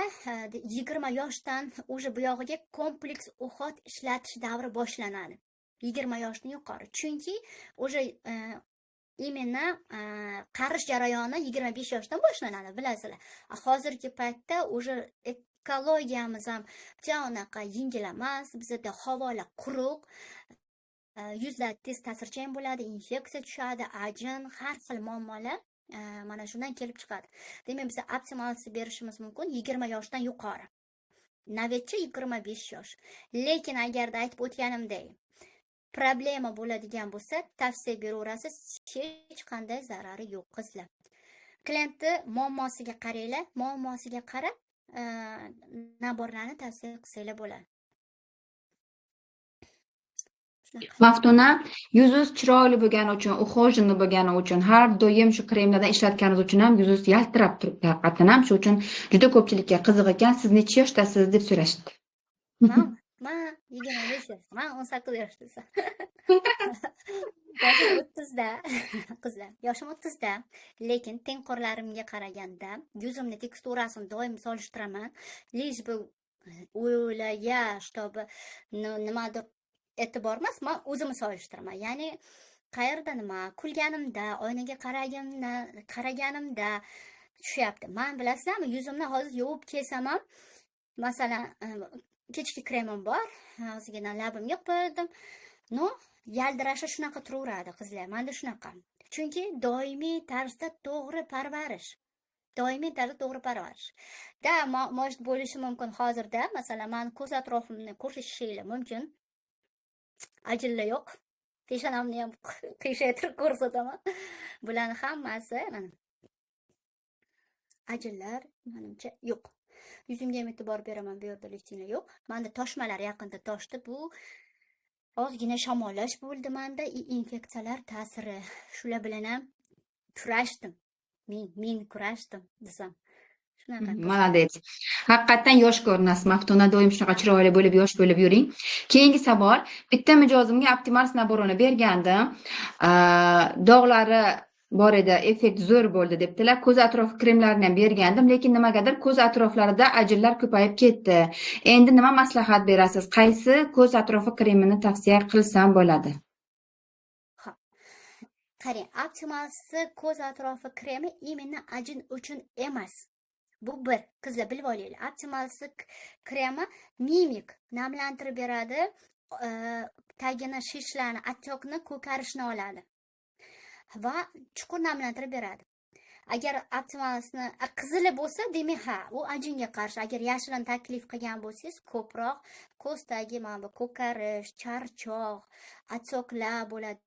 20 yoshdan уже bu yog'iga kompleks уход ishlatish davri boshlanadi. 20 yoshdan yuqori. Chunki уже именно qarish jarayoni 25 yoshdan boshlanadi, bilasizlar. Hozirgi paytda уже ekologiyamiz ham ja unaqa yengil emas, bizada havolar quruq, yuzlar tez ta'sirchan bo'ladi, infeksiya tushadi, ajin, har xil muammolar mana shundan kelib chiqadi. Demak, biz optimalsi berishimiz mumkin 20 yoshdan yuqori. Navetchi 25 yosh. Lekin agarda aytib o'tganimdek, problema bo'ladigan bo'lsa, tavsiya beraverasiz, hech qanday zarari yo'q, qizlar. Klientni muammosiga qaranglar, muammosiga qarab набор larni tavsiya qilsanglar bo'ladi. Shunaqa. Maftuna, yuzingiz chiroyli bo'lgani uchun, ухоженный bo'lgani uchun, har doim shu kremlardan ishlatganingiz uchun ham yuzingiz yaltirab turibdi haqiqatdan ham. Shu uchun juda ko'pchilikka qiziq ekan, siz necha yoshdasiz deb so'rashdi. Man 25 yoshda, man 18 yoshdasan. Yoshim 30da, qizlar. Yoshim 30da, lekin tengqurlarimga qaraganda yuzimni teksturasini doim solishtiraman. Лишь бы ularga, чтобы nimadir e'tibor emas, man o'zimni solishtiraman. Ya'ni qayerda nima, kulganimda, oynaga qaraganimda tushyapti. Man bilasizlarmi, yuzimni hozir yuvib kelsam ham, masalan, kechki kremim bor, ozgina labimga qo'ydim. Но, yaldirashi shunaqa turaveradi, qizlar. Menda shunaqa. Chunki doimiy tarzda to'g'ri parvarish. Doimiy tarzda to'g'ri parvarish. Да, может bo'lishi mumkin hozirda, masalan, men ko'z atrofimni ko'rsatishinglar mumkin. Ajinlar yo'q. Peshonamni ham qiyshaytirib ko'rsataman. Bularni hammasi mana ajinlar menimcha yo'q. Yuzimga ham e'tibor beraman, bu yerda liftinglar yo'q. Menda toshmalar yaqinda toshdi. Bu ozgina shamollash bo'ldi menda, infeksiyalar ta'siri. Shular bilan ham kurashdim. Men kurashdim desam. Shunaqa qizlar. Молодец. Haqiqatdan yosh ko'rinasiz, Maftuna, doim shunaqa chiroyli bo'lib, yosh bo'lib yuring. Keyingi savol. Bitta mijozimga optimal набор ini bergandim. Dog'lari bor edi, effekt zo'r bo'ldi debdilar. Ko'z atrofi kremlarini ham bergandim, lekin nimagadir ko'z atroflarida ajinlar ko'payib ketdi. Endi nima maslahat berasiz? Qaysi ko'z atrofi kremini tavsiya qilsam bo'ladi? Xo'p. Qarang, optimalsi ko'z atrofi kremi именно ajin uchun emas. Bu bir, qizlar bilib olinglar. Optimalsi kremi mimik namlantirib beradi, tagini shishlarni, отёк ni, ko'karishni oladi va chuqur namlantirib beradi. Agar optimalsini qizili bo'lsa, demak ha, u ajinga qarshi. Agar yashilini taklif qilgan bo'lsangiz, ko'proq ko'z tagi mana bu ko'karish, charchoq, отёк lar bo'ladi.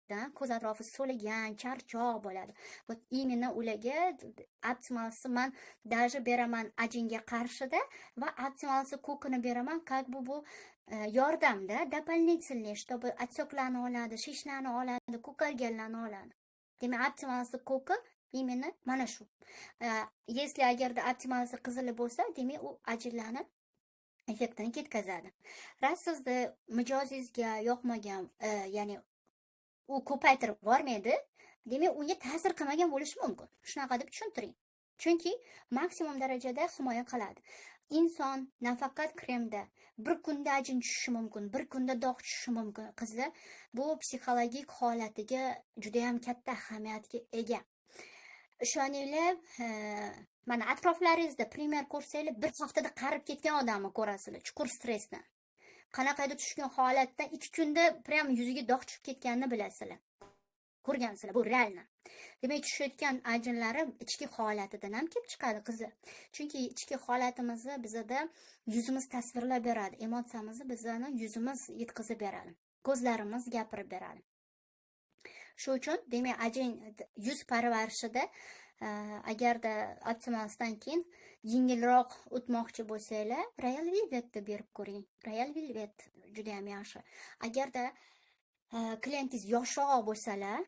Ko'z atrofi so'ligan, charchoq bo'ladi. Вот именно ularga Optimalsni man даже beraman ajinga qarshida va Optimalsni ko'kini beraman, как бы bu yordamda дополнительный, чтобы отек larni oladi, shishlarni oladi, ko'karganlarni oladi. Demak, Optimalsni ko'ki именно mana shu. Если agarda Optimalsni qizili bo'lsa, demak, u ajinlarni effektini ketkazadi. Раз sizni mijozingizga yoqmagan, ya'ni u ko'paytirib bormaydi, demak, unga ta'sir qilmagan bo'lishi mumkin. Shunaqa deb tushuntiring. Chunki maksimum darajada himoya qiladi. Inson nafaqat kremda bir kunda ajin tushishi mumkin, bir kunda dog' tushishi mumkin. Qizlar, bu psixologik holatiga juda ham katta ahamiyatga ega. Ishoninglar, mana atroflaringizda пример ko'rsanglar, bir haftada qarib ketgan odamni ko'rasizlar, chuqur stressdan. Qanaqadir tushgan holatdan 2 kunda прям yuziga dog' tushib ketganini bilasizlar. Ko'rgansizlar, bu реально. Demak, tushayotgan ajinlari ichki holatidan ham kelib chiqadi, qizlar. Chunki ichki holatimizni bizada yuzimiz tasvirlab beradi, emotsiyamizni bizani yuzimiz yetkazib beradi, ko'zlarimiz gapirib beradi. Shu uchun, demak, ajin yuz parvarishida agarda Optimalsdan keyin yengilroq o'tmoqchi bo'lsanglar, Royal Velvetni berib ko'ring. Royal Velvet juda ham yaxshi. Agarda klientingiz yoshroq bo'lsalar,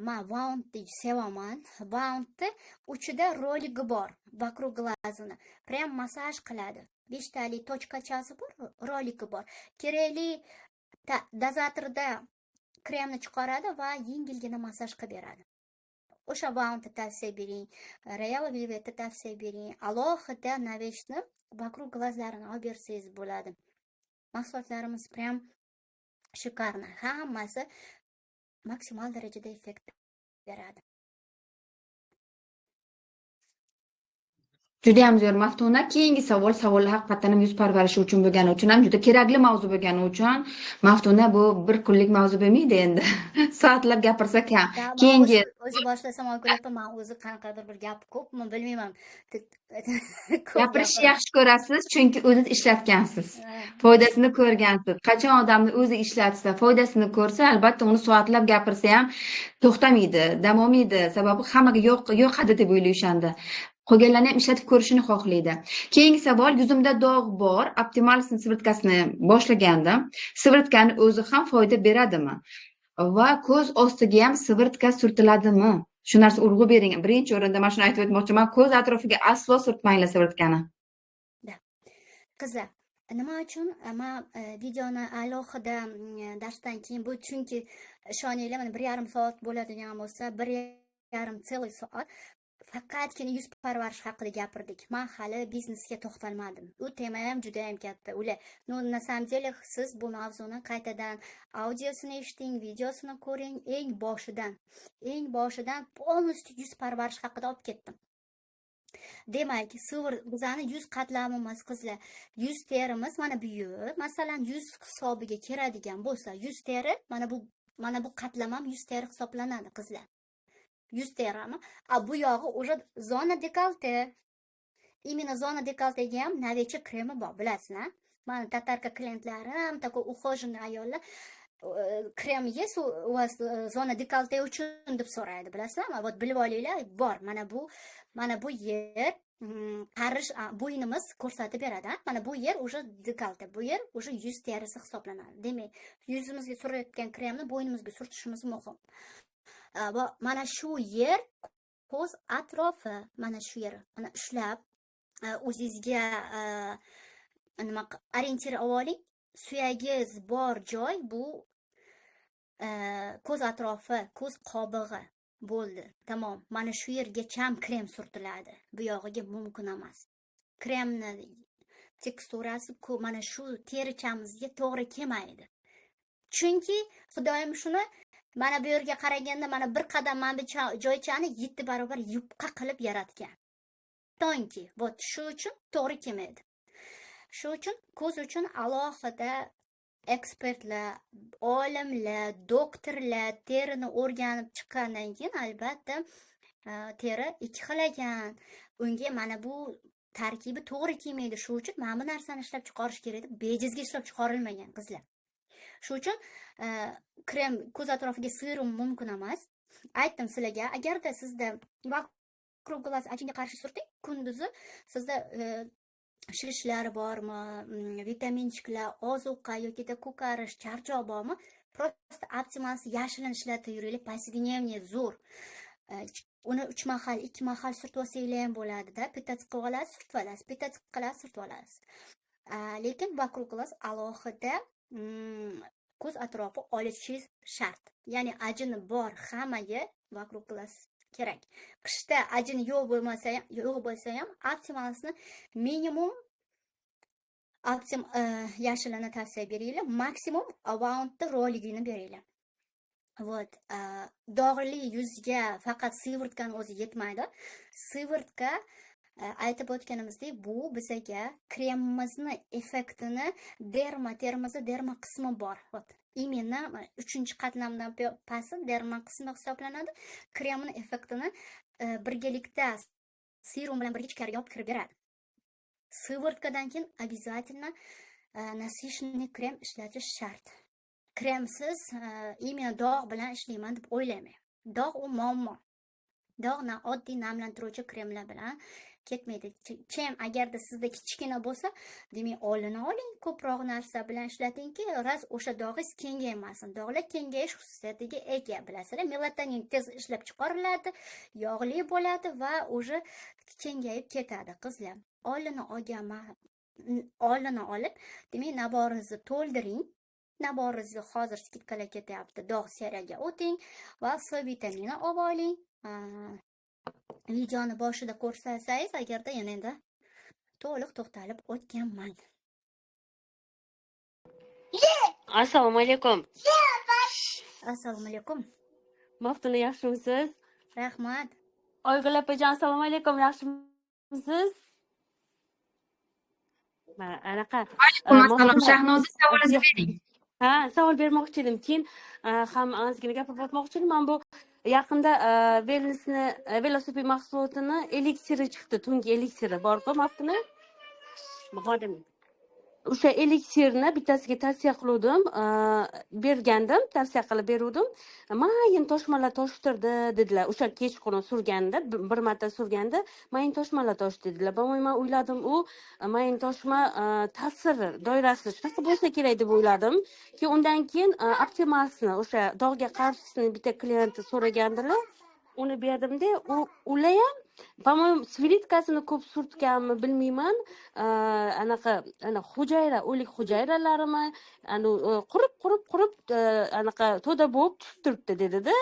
man Woundni sevaman. Woundni uchida roligi bor, вокруг глаза ni. Прям massaj qiladi. Beshtalik точка chasi bor, roligi bor. Kerakli dozatorda kremni chiqaradi va yengilgina massaj qilib beradi. O'sha Woundni tavsiya bering, Royal Velvetni tavsiya bering. Alohida Novechni вокруг глаз larini olib bersangiz bo'ladi. Mahsulotlarimiz прям шикарно. Hammasi maksimal darajada effekt beradi. Judayam zo'r, Maftuna. Keyingi savol, savollar haqiqatan ham yuz parvarishi uchun bo'lgani uchun ham juda kerakli mavzu bo'lgani uchun Maftuna bu bir kunlik mavzu bo'lmaydi endi. Soatlab gapirsak ham. Keyingi o'zi boshlasam Oygul opa, men o'zi qanaqadir bir gap ko'pmi bilmayman. Gapirishni yaxshi ko'rasiz, chunki o'zingiz ishlatgansiz. Foydasini ko'rgansiz. Qachon odamni o'zi ishlatsa, foydasini ko'rsa, albatta uni soatlab gapirsa ham to'xtamaydi, dam olmaydi. Sababi hammaga yo'qadi deb o'ylashandi. Qolganlarni ham ishlatib ko'rishini xohlaydi. Keyingi savol, yuzimda dog' bor, Optimalsni siviritkasini boshlagandim. Siviritkani o'zi ham foyda beradimi? Va ko'z ostiga ham siviritka surtiladimi? Shu narsa urg'u bering. Birinchi o'rinda mana shuni aytib o'tmoqchiman, ko'z atrofiga aslo surtmanglar siviritkani. Qizlar, nima uchun men videoni alohida darsdan keyin bu, chunki ishoninglar, mana 1,5 soat bo'ladigan bo'lsa, 1,5 целый soat faqatgina yuz parvarish haqida gapirdik. Men hali biznesga to'xtalmadim. U tema ham juda ham katta. Ular, но на самом деле siz bu mavzuni qaytadan audiosini eshiting, videosini ko'ring, eng boshidan. Eng boshidan полностью yuz parvarish haqida olib ketdim. Demak, bizani yuz qatlamimiz qizlar, yuz terimiz mana bu yer, masalan, yuz hisobiga kiradigan bo'lsa, yuz teri mana bu qatlam ham yuz teri hisoblanadi qizlar. Yuz terimi? A bu yog'i уже zona dekolte. Именно zona dekoltega ham Novechi kremi bor, bilasizlar. Mani tatarka klientlarim, такой ухоженный ayollar, krem есть у вас zona dekolte uchun deb so'raydi, bilasizlarmi? Вот bilib olinglar, bor. Mana bu yer qarish bo'ynimiz ko'rsatib beradi. Mana bu yer уже dekolte, bu yer уже yuz terisi hisoblanadi. Demak, yuzimizga surayotgan kremni bo'ynimizga surtishimiz muhim. Va mana shu yer ko'z atrofi, mana shu yer, mana ushlab o'zingizga nima orientir oling. Suyagingiz bor joy bu ko'z atrofi, ko'z qobig'i bo'ldi. Tamom. Mana shu yergacha ham krem surtiladi. Bu yog'iga mumkin emas. Kremni teksturasi mana shu terichamizga to'g'ri kelmaydi. Chunki Xudoyim shuni mana bu yerga qaraganda mana bir qadam mana bu joychani 7 barobar yupqa qilib yaratgan. Tonki, вот shu uchun to'g'ri kelmaydi. Shu uchun ko'z uchun alohida ekspertlar, olimlar, doktorlar terini o'rganib chiqqandan keyin albatta teri ikki xil ekan. Unga mana bu tarkibi to'g'ri kelmaydi. Shu uchun mana bu narsani ishlab chiqarish kerak deb bejizga ishlab chiqarilmagan qizlar. Shu uchun krem ko'z atrofiga serum mumkin emas. Aytdim sizlarga, agarda sizda вокруг глаз ajinga qarshi surting, kunduzi sizda shishlar bormi, витаминчик lar, ozuqa yokida ko'karish, charchoq bormi, просто Optimals yashilini ishlatib yuringlar, повседневный zo'r. Uni 3 mahal, 2 mahal surtib olsanglar ham bo'ladida. Bitta qilib olasiz, surtib olasiz, bitta qilasiz, surtib olasiz. Lekin вокруг глаз alohida ko'z atrofi olishingiz shart. Ya'ni ajini bor hammaga вокруг глаз kerak. Qishda ajin yo'q bo'lmasa ham, yo'q bo'lsa ham Optimalsni minimum Optim yashilini tavsiya beringlar, maksimum Avauntni roligini beringlar. Вот, dog'li yuzga faqat сыворотка ni o'zi yetmaydi. Сыворотка, aytib o'tganimizdek, bu bizaga kremimizni effektini derma, terimizni derma qismi bor. Вот. Именно uchinchi qatlamdan pasti derma qismi hisoblanadi. Kremni effektini birgalikda serum bilan birga ichkariga olib kirib beradi. Сыворотка dan keyin обязательно насыщенный krem ishlatish shart. Kremsiz именно dog' bilan ishlayman deb o'ylamang. Dog' u muammo. Dog' na oddiy namlantiruvchi kremlar bilan ketmaydi. Чем agarda sizda kichkina bo'lsa, demak, oldini oling, ko'proq narsa bilan ishlatingki, rost o'sha dog'ingiz kengaymasin. Dog'lar kengayish xususiyatiga ega, bilasizlar. Melatonin tez ishlab chiqariladi, yog'li bo'ladi va уже kengayib ketadi, qizlar. Oldini olgan, oldini olib, demak, набор ingizni to'ldiring. Набор ingizni hozir скидка lar ketyapti. Dog' seriyaga o'ting va C vitamini olib oling. Videoni boshida ko'rsangiz, agarda yana endi to'liq to'xtalib o'tganman. Assalomu alaykum. Assalomu alaykum. Maftuna, yaxshimisiz? Rahmat. Oygul opajon, assalomu alaykum, yaxshimisiz? Mana anaqa Alaykum assalom. Maftuna. Shahnoza, savolingizni bering. Ha, savol bermoqchi edim. Keyin ham ozgina gapirib o'tmoqchi edim. Mana bu yaqinda Wellnessni Velosiped mahsulotini eliksiri chiqdi, tungi eliksiri bor-ku, Maftuna? Xodim. O'sha eliksirni bittasiga tavsiya qiluvdim, bergandim, tavsiya qilib beruvdim. Mayin toshmalar toshtirdi dedilar. O'sha kechqurun surganda, bir marta surganda mayin toshmalar toshdi dedilar. Man o'yladim, u mayin toshma ta'siri doirasi shunaqa bo'lsa kerak deb o'yladim. Keyin undan keyin Optimalsni, o'sha dog'ga qarshisini bitta klient so'ragandilar. Uni berdimda, ular ham, по-моему, сыворотка sini ko'p surtganmi, bilmayman. Anaqa ana hujayra, o'lik hujayralarimi, anu qurib, qurib, qurib, anaqa to'da bo'lib tushib turibdi dedida.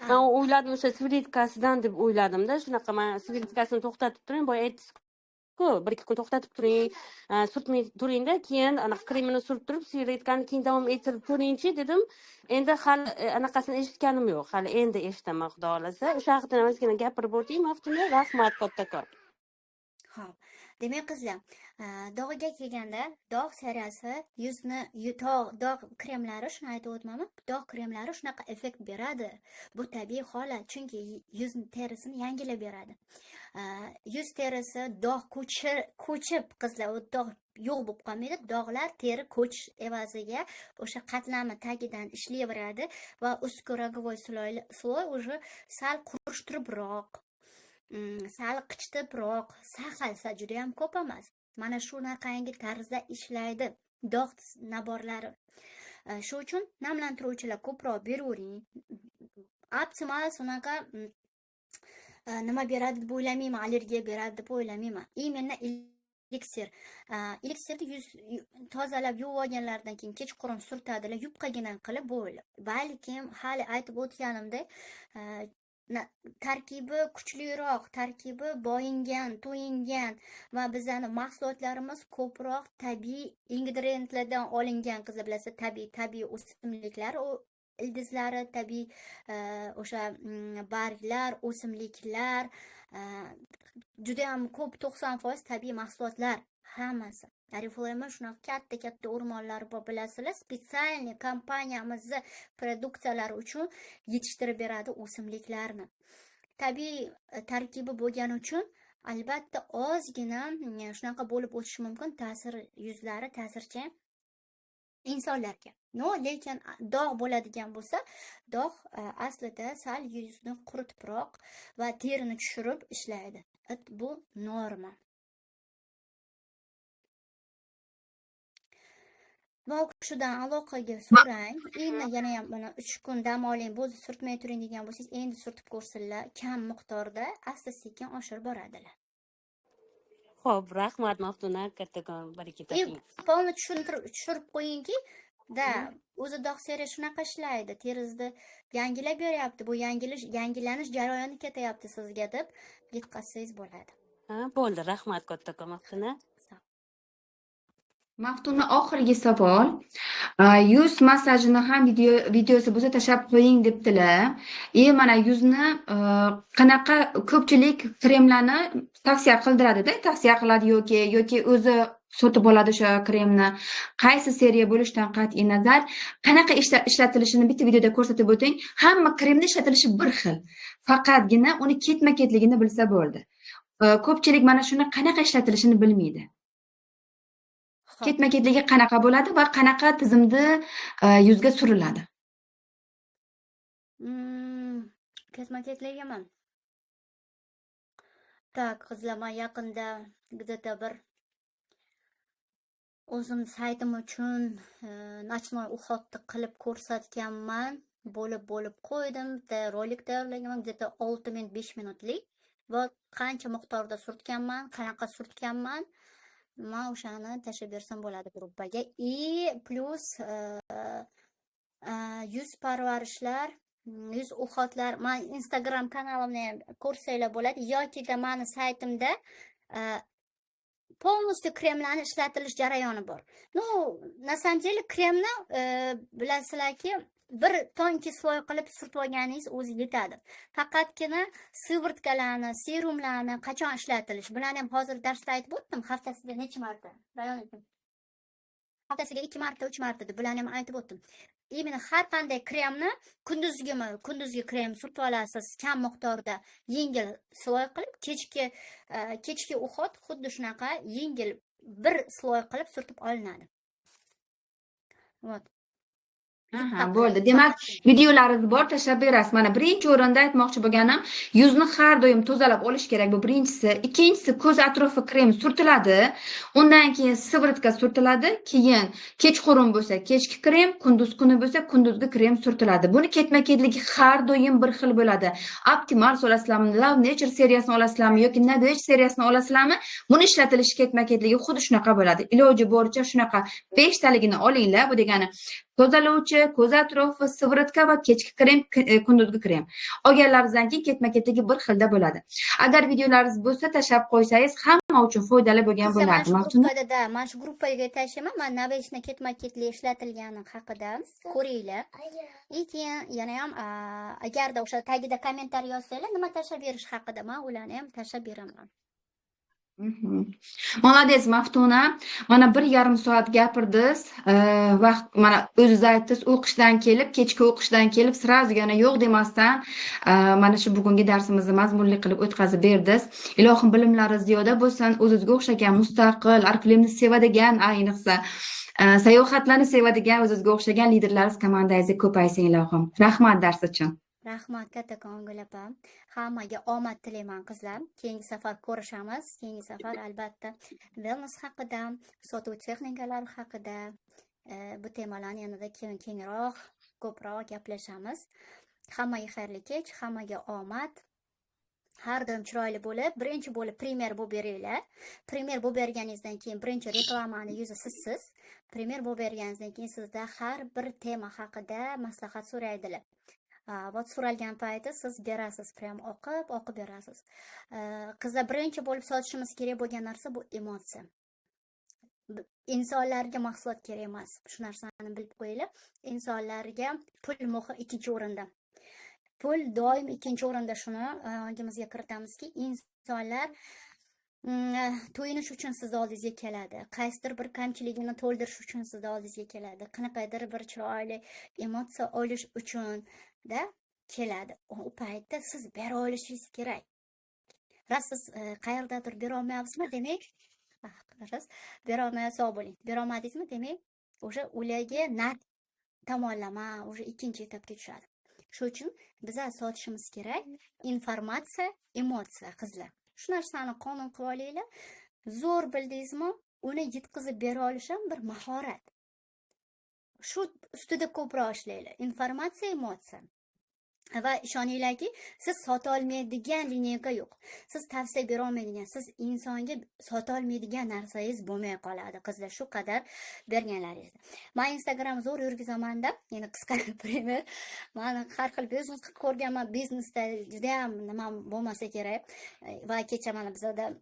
Man o'yladim, o'sha сыворотка sidan deb o'yladimda. Shunaqa man сыворотка sini to'xtatib turing, boya aytdingiz-ku, 1-2 kun to'xtatib turing, surtmay turingda, keyin anaqa kremini surtib turib, сыворотка ni keyin davom ettirib ko'ringchi dedim. Endi hali anaqasini eshitganim yo'q. Hali endi eshitaman, Xudo xohlasa. O'sha haqida ozgina gapirib o'ting, Maftuna. Rahmat kattakon. Xo'p. Demak, qizlar, dog'iga kelganda, dog' seriyasi yuzni dog' kremlari, shuni aytib o'tmanmi? Dog' kremlari shunaqa effekt beradi. Bu tabiiy holat, chunki yuz terisini yangilab beradi. Yuz terisi dog' ko'chib, qizlar, u dog' yo'q bo'lib qolmaydi. Dog'lar teri ko'chish evaziga o'sha qatlami tagidan ishlayveradi va ustki роговой слой уже sal qurishtiribroq, sal qichitibroq, sahal, sal, juda ham ko'p emas. Mana shunaqangi tarzda ishlaydi dog' набор lari. Shu uchun namlantiruvchilar ko'proq beravering. Optimal unaqa nima beradi deb o'ylamayman, allergiya beradi deb o'ylamayman. Именно eliksir. Eliksirni yuz tozalab yuvib olganlaridan keyin kechqurun surtadilar, yupqagina qilib bo'ldi. Balkim hali aytib o'tganimdek, tarkibi kuchliroq, tarkibi boyingan, to'yingan va bizani mahsulotlarimiz ko'proq tabiiy ingrediyentlardan olingan, qizlar, bilasizlar, tabiiy o'simliklar, u ildizlari, tabiiy o'sha barglar, o'simliklar, juda ham ko'p, 90% tabiiy mahsulotlar hammasi. Oriflame shunaqa katta-katta o'rmonlar bor, bilasizlar, специальный kompaniyamizni produksiyalari uchun yetishtirib beradi o'simliklarni. Tabiiy tarkibi bo'lgani uchun albatta ozgina shunaqa bo'lib o'tishi mumkin, ta'sir yuzlari ta'sirchan. Insonlarga. Но, lekin dog' bo'ladigan bo'lsa, dog' aslida sal yuzni quritibroq va terini tushirib ishlaydi. Bu norma. Va u kishidan aloqaga so'rang. Endi yana ham mana 3 kun dam oling, bo'ldi, surtmay turing degan bo'lsangiz, endi surtib ko'rsinlar, kam miqdorda asta-sekin oshirib boradilar. Xo'p, rahmat Maftuna, kattakon baraka toping. Polni tushirib qo'yingki, da, o'zi dog' seri shunaqa ishlaydi, teringizni yangilab beryapti, bu yangilanish jarayoni ketyapti sizga deb yetkazsangiz bo'ladi. Ha, bo'ldi, rahmat kattakon Maftuna. Maftuna, oxirgi savol. Yuz massajini ham videosi bo'lsa tashlab qo'ying debdilar. Mana yuzni qanaqa ko'pchilik kremlarni tavsiya qildiradida, tavsiya qiladi yoki o'zi sotib oladi o'sha kremni. Qaysi seriya bo'lishidan qat'iy nazar, qanaqa ishlatilishini bitta videoda ko'rsatib o'ting. Hamma kremni ishlatilishi bir xil. Faqatgina uni ketma-ketligini bilsa bo'ldi. Ko'pchilik mana shuni qanaqa ishlatilishini bilmaydi. Ketma-ketligi qanaqa bo'ladi va qanaqa tizimda yuzga suriladi? Ketma-ketligimi? Tak, qizlar, men yaqinda где-то bir o'zim saytim uchun ночной uходni qilib ko'rsatganman. Bo'lib-bo'lib qo'ydim, bitta rolik tayyorlaganman, где-то 6 minut, 5 minutlik. Va qancha miqdorda surtganman, qanaqa surtganman, men o'shani tashlab bersam bo'ladi gruppaga. И plus yuz parvarishlar, yuz uxotlar, men Instagram kanalimni ham ko'rsanglar bo'ladi yoki da meni saytimda полностью kremlarni ishlatilish jarayoni bor. Ну, на самом деле kremni bilasizlarki, bir тонкий слой qilib surtib olganingiz o'zi yetadi. Faqatgina сыворотка larni, serumlarni qachon ishlatilish, bularni ham hozir darsda aytib o'tdim, haftasiga necha marta? Haftasiga 2 marta, 3 marta deb bularni ham aytib o'tdim. Именно har qanday kremni kunduzgimi, kunduzgi krem surtib olasiz, kam miqdorda yengil слой qilib, kechki уход xuddi shunaqa yengil bir слой qilib surtib olinadi. Вот. Aha, bo'ldi. Demak, videolaringiz bor, tashlab berasiz. Mana birinchi o'rinda aytmoqchi bo'lganim, yuzni har doim tozalab olish kerak, bu birinchisi. Ikkinchisi, ko'z atrofi krem surtiladi. Undan keyin сыворотка surtiladi. Keyin kechqurun bo'lsa kechki krem, kunduz kuni bo'lsa kunduzgi krem surtiladi. Buni ketma-ketligi har doim bir xil bo'ladi. Optimal olasizlarmi, Love Nature seriyasini olasizlarmi yoki Navage seriyasini olasizlarmi? Buni ishlatilishi ketma-ketligi xuddi shunaqa bo'ladi. Iloji boricha shunaqa 5 taligini olinglar. Bu degani tozalovchi, ko'z atrofi, сыворотка va kechki krem, kunduzgi krem. Olganlaringizdan keyin ketma-ketligi bir xilda bo'ladi. Agar videolaringiz bo'lsa tashlab qo'ysangiz hamma uchun foydali bo'lgan Qizlar, bo'lardi. mana shu gruppaga tashlayman. Men Navageni ketma-ketli ishlatilgani haqida ko'ringlar. Keyin yana ham agarda o'sha tagida kommentariy yozsanglar, nima tashlab berish haqida men ularni ham tashlab beraman. Молодец, Maftuna. Mana 1,5 soat gapirdingiz. Vaqt mana o'zingiz aytdingiz, o'qishdan kelib, kechki o'qishdan kelib, сразу yana yo'q demasdan, mana shu bugungi darsimizni mazmunli qilib o'tkazib berdingiz. Ilohim bilimlaringiz ziyoda bo'lsin, o'zizga o'xshagan mustaqil, Oriflame'ni sevadigan, ayniqsa sayohatlarni sevadigan, o'zizga o'xshagan liderlaringiz komandangizga ko'paysin ilohim. Rahmat dars uchun. Rahmat kattakon Gul opa. Hammaga omad tilayman qizlar. Keyingi safar ko'rishamiz. Keyingi safar albatta wellness haqida, sotuv texnikalari haqida, bu temalarni yanada kengroq, ko'proq gaplashamiz. Hammaga xayrli kech, hammaga omad. Har doim chiroyli bo'lib, birinchi bo'lib primer bo'lib beringlar. Primer bo'lib berganingizdan keyin birinchi reklamani yuzi sizsiz. Primer bo'lib berganingizdan keyin sizda har bir tema haqida maslahat so'raydilar. Вот so'ralgan payti siz berasiz, prям o'qib berasiz. Qizlar, birinchi bo'lib sotishimiz kerak bo'lgan narsa bu emotsiya. Insonlarga mahsulot kerak emas. Shu narsani bilib qo'yinglar. Insonlarga pul muhim, ikkinchi o'rinda. Pul doim ikkinchi o'rinda, shuni ongimizga kiritamizki, insonlar to'yinish uchun sizni oldingizga keladi. Qaysidir bir kamchiligini to'ldirish uchun sizni oldingizga keladi. Qanaqadir bir chiroyli emotsiya olish uchun da keladi. U paytda siz bera olishingiz kerak. Ras siz qayerdadir bera olmayapsizmi, demak, ras bera olmayapsiz, sog' bo'ling. Bera olmadingizmi, demak, Уже ularga narx tomonlama уже ikkinchi etapga tushadi. Shu uchun biza sotishimiz kerak informatsiya, emotsiya, qizlar. Shu narsani qonun qilib olinglar. Zo'r bildingizmi, uni yetkazib bera olish ham bir mahorat. Shu ustida ko'proq ishlanglar. Informatsiya, emotsiya. Va ishoninglarki, siz sota olmaydigan линейка yo'q. Siz tavsiya bera olmaydigan, siz insonga sota olmaydigan narsangiz bo'lmay qoladi, qizlar, shu qadar berganlaringizda. Man Instagram zo'r yurgizaman deb, yana qisqa пример. Mani har xil biznes qilib ko'rganman, biznesda judayam nima bo'lmasa kerak. Va kecha mana bizada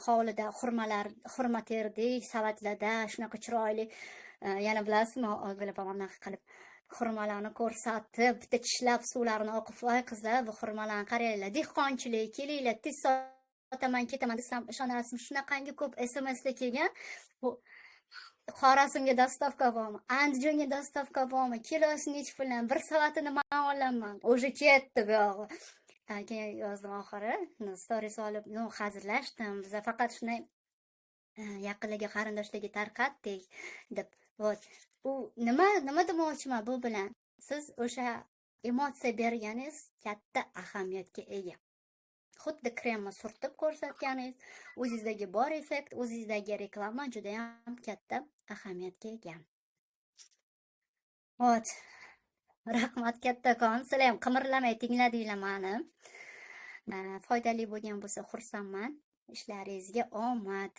hovlida xurmalar, xurma terdik, savatlarda shunaqa chiroyli. Yana bilasizmi, Oygul opam bunaqa qilib xurmalarni ko'rsatib, bitta tishlab suvlarini oqib, voy qizlar, bu xurmalarni qaranglar, dehqonchilik, kelinglar, tez sotaman, ketaman desam, ishonasizmi, shunaqangi ko'p SMSlar kelgan. Bu Xorazmga доставка bormi, Andijonga доставка bormi, kilosi nechi puldan, bir soatini man olaman, уже ketdi buyog'i. Keyin yozdim oxiri, stories olib, ну, hazillashdim, biza faqat shunday yaqinlarga, qarindoshlarga tarqatdik deb. Вот. U nima demoqchiman bu bilan? Siz o'sha emotsiya berganingiz katta ahamiyatga ega. Xuddi kremni surtib ko'rsatganingiz, o'zingizdagi bor effekt, o'zingizdagi reklama juda ham katta ahamiyatga ega. Вот. Rahmat kattakon. Sizlar ham qimirlamay tingladinglar mani. Foydali bo'lgan bo'lsa xursandman. Ishlaringizga omad.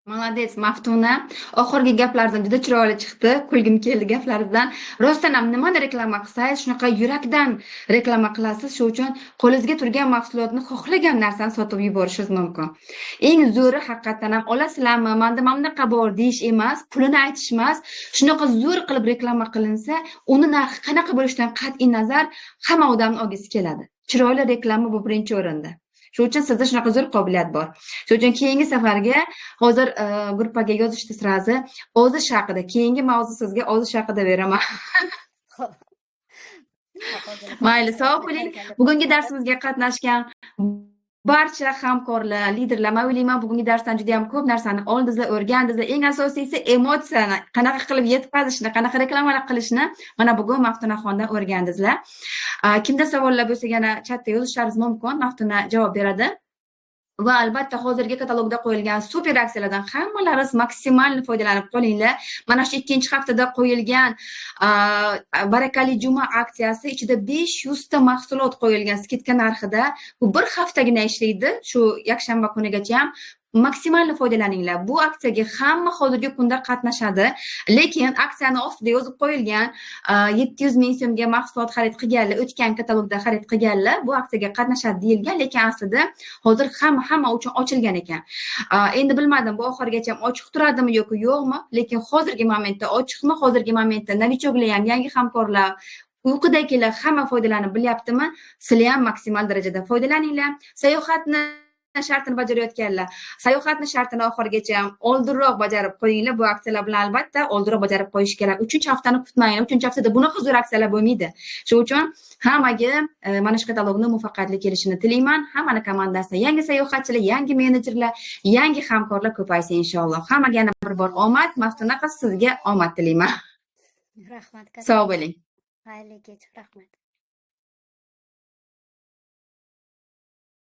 Молодец, Maftuna. Oxirgi gaplardan juda chiroyli chiqdi. Kulgim keldi gaplaridan. Rostdan ham nimani reklama qilsangiz, shunaqa yurakdan reklama qilasiz. Shu uchun qo'lingizga turgan mahsulotni, xohlagan narsani sotib yuborishingiz mumkin. Eng zo'ri haqiqatdan ham olasizlarmi, menda mana bunaqa bor deyish emas, pulini aytish emas. Shunaqa zo'r qilib reklama qilinsa, uni narxi qanaqa bo'lishidan qat'iy nazar hamma odamni olgisi keladi. Chiroyli reklama bu birinchi o'rinda. Shu uchun sizda shunaqa zo'r qobiliyat bor. Shu uchun keyingi safarga hozir gruppaga yozishdi сразу ozish haqida. Keyingi mavzu sizga ozish haqida beraman. Xo'p. Mayli, sog' bo'ling. Bugungi darsimizga qatnashgan barcha hamkorlar, liderlar, man o'ylayman, bugungi darsdan juda ham ko'p narsani oldingizlar, o'rgandingizlar. Eng asosiysi emotsiyani qanaqa qilib yetkazishni, qanaqa reklamalar qilishni mana bugun Maftunaxondan o'rgandingizlar. Kimda savollar bo'lsa, yana chatda yozishlaringiz mumkin, Maftuna javob beradi. Va albatta hozirgi katalogda qo'yilgan super aksiyalardan hammalaringiz maksimal foydalanib qolinglar. Mana shu ikkinchi haftada qo'yilgan barakali juma aksiyasi ichida 500 ta mahsulot qo'yilgan скидка narxida. Bu bir haftagina ishlaydi, shu yakshanba kunigacha ham maksimal foydalaninglar. Bu aksiyaga hamma hozirgi kunda qatnashadi, lekin aksiyani ostida yozib qo'yilgan 700 ming so'mga mahsulot xarid qilganlar, o'tgan katalogda xarid qilganlar bu aksiyaga qatnashadi deyilgan, lekin aslida hozir hamma uchun ochilgan ekan. Endi bilmadim, bu oxirigacha ochiq turadimi yoki yo'qmi, lekin hozirgi momentda ochiqmi, hozirgi momentda новичок lar ham, yangi hamkorlar, uyqudagilar hamma foydalanib bilyaptimi? Sizlar ham maksimal darajada foydalaninglar. Sayohatni shartini bajarayotganlar, sayohatni shartini oxirigacha oldinroq bajarib qo'yinglar. Bu aksiyalar bilan albatta oldinroq bajarib qo'yish kerak. Uchinchi haftani kutmanglar, uchinchi haftada bunaqa zo'r aksiyalar bo'lmaydi. Shuning uchun hammaga mana shu katalogni muvaffaqiyatli kelishini tilayman. Hammani komandasida yangi sayohatchilar, yangi menejerlar, yangi hamkorlar ko'paysin inshaalloh. Hammaga yana bir bor omad. Maftuna qiz, sizga omad tilayman. Rahmat. Sog' bo'ling. Xayrli kech, rahmat.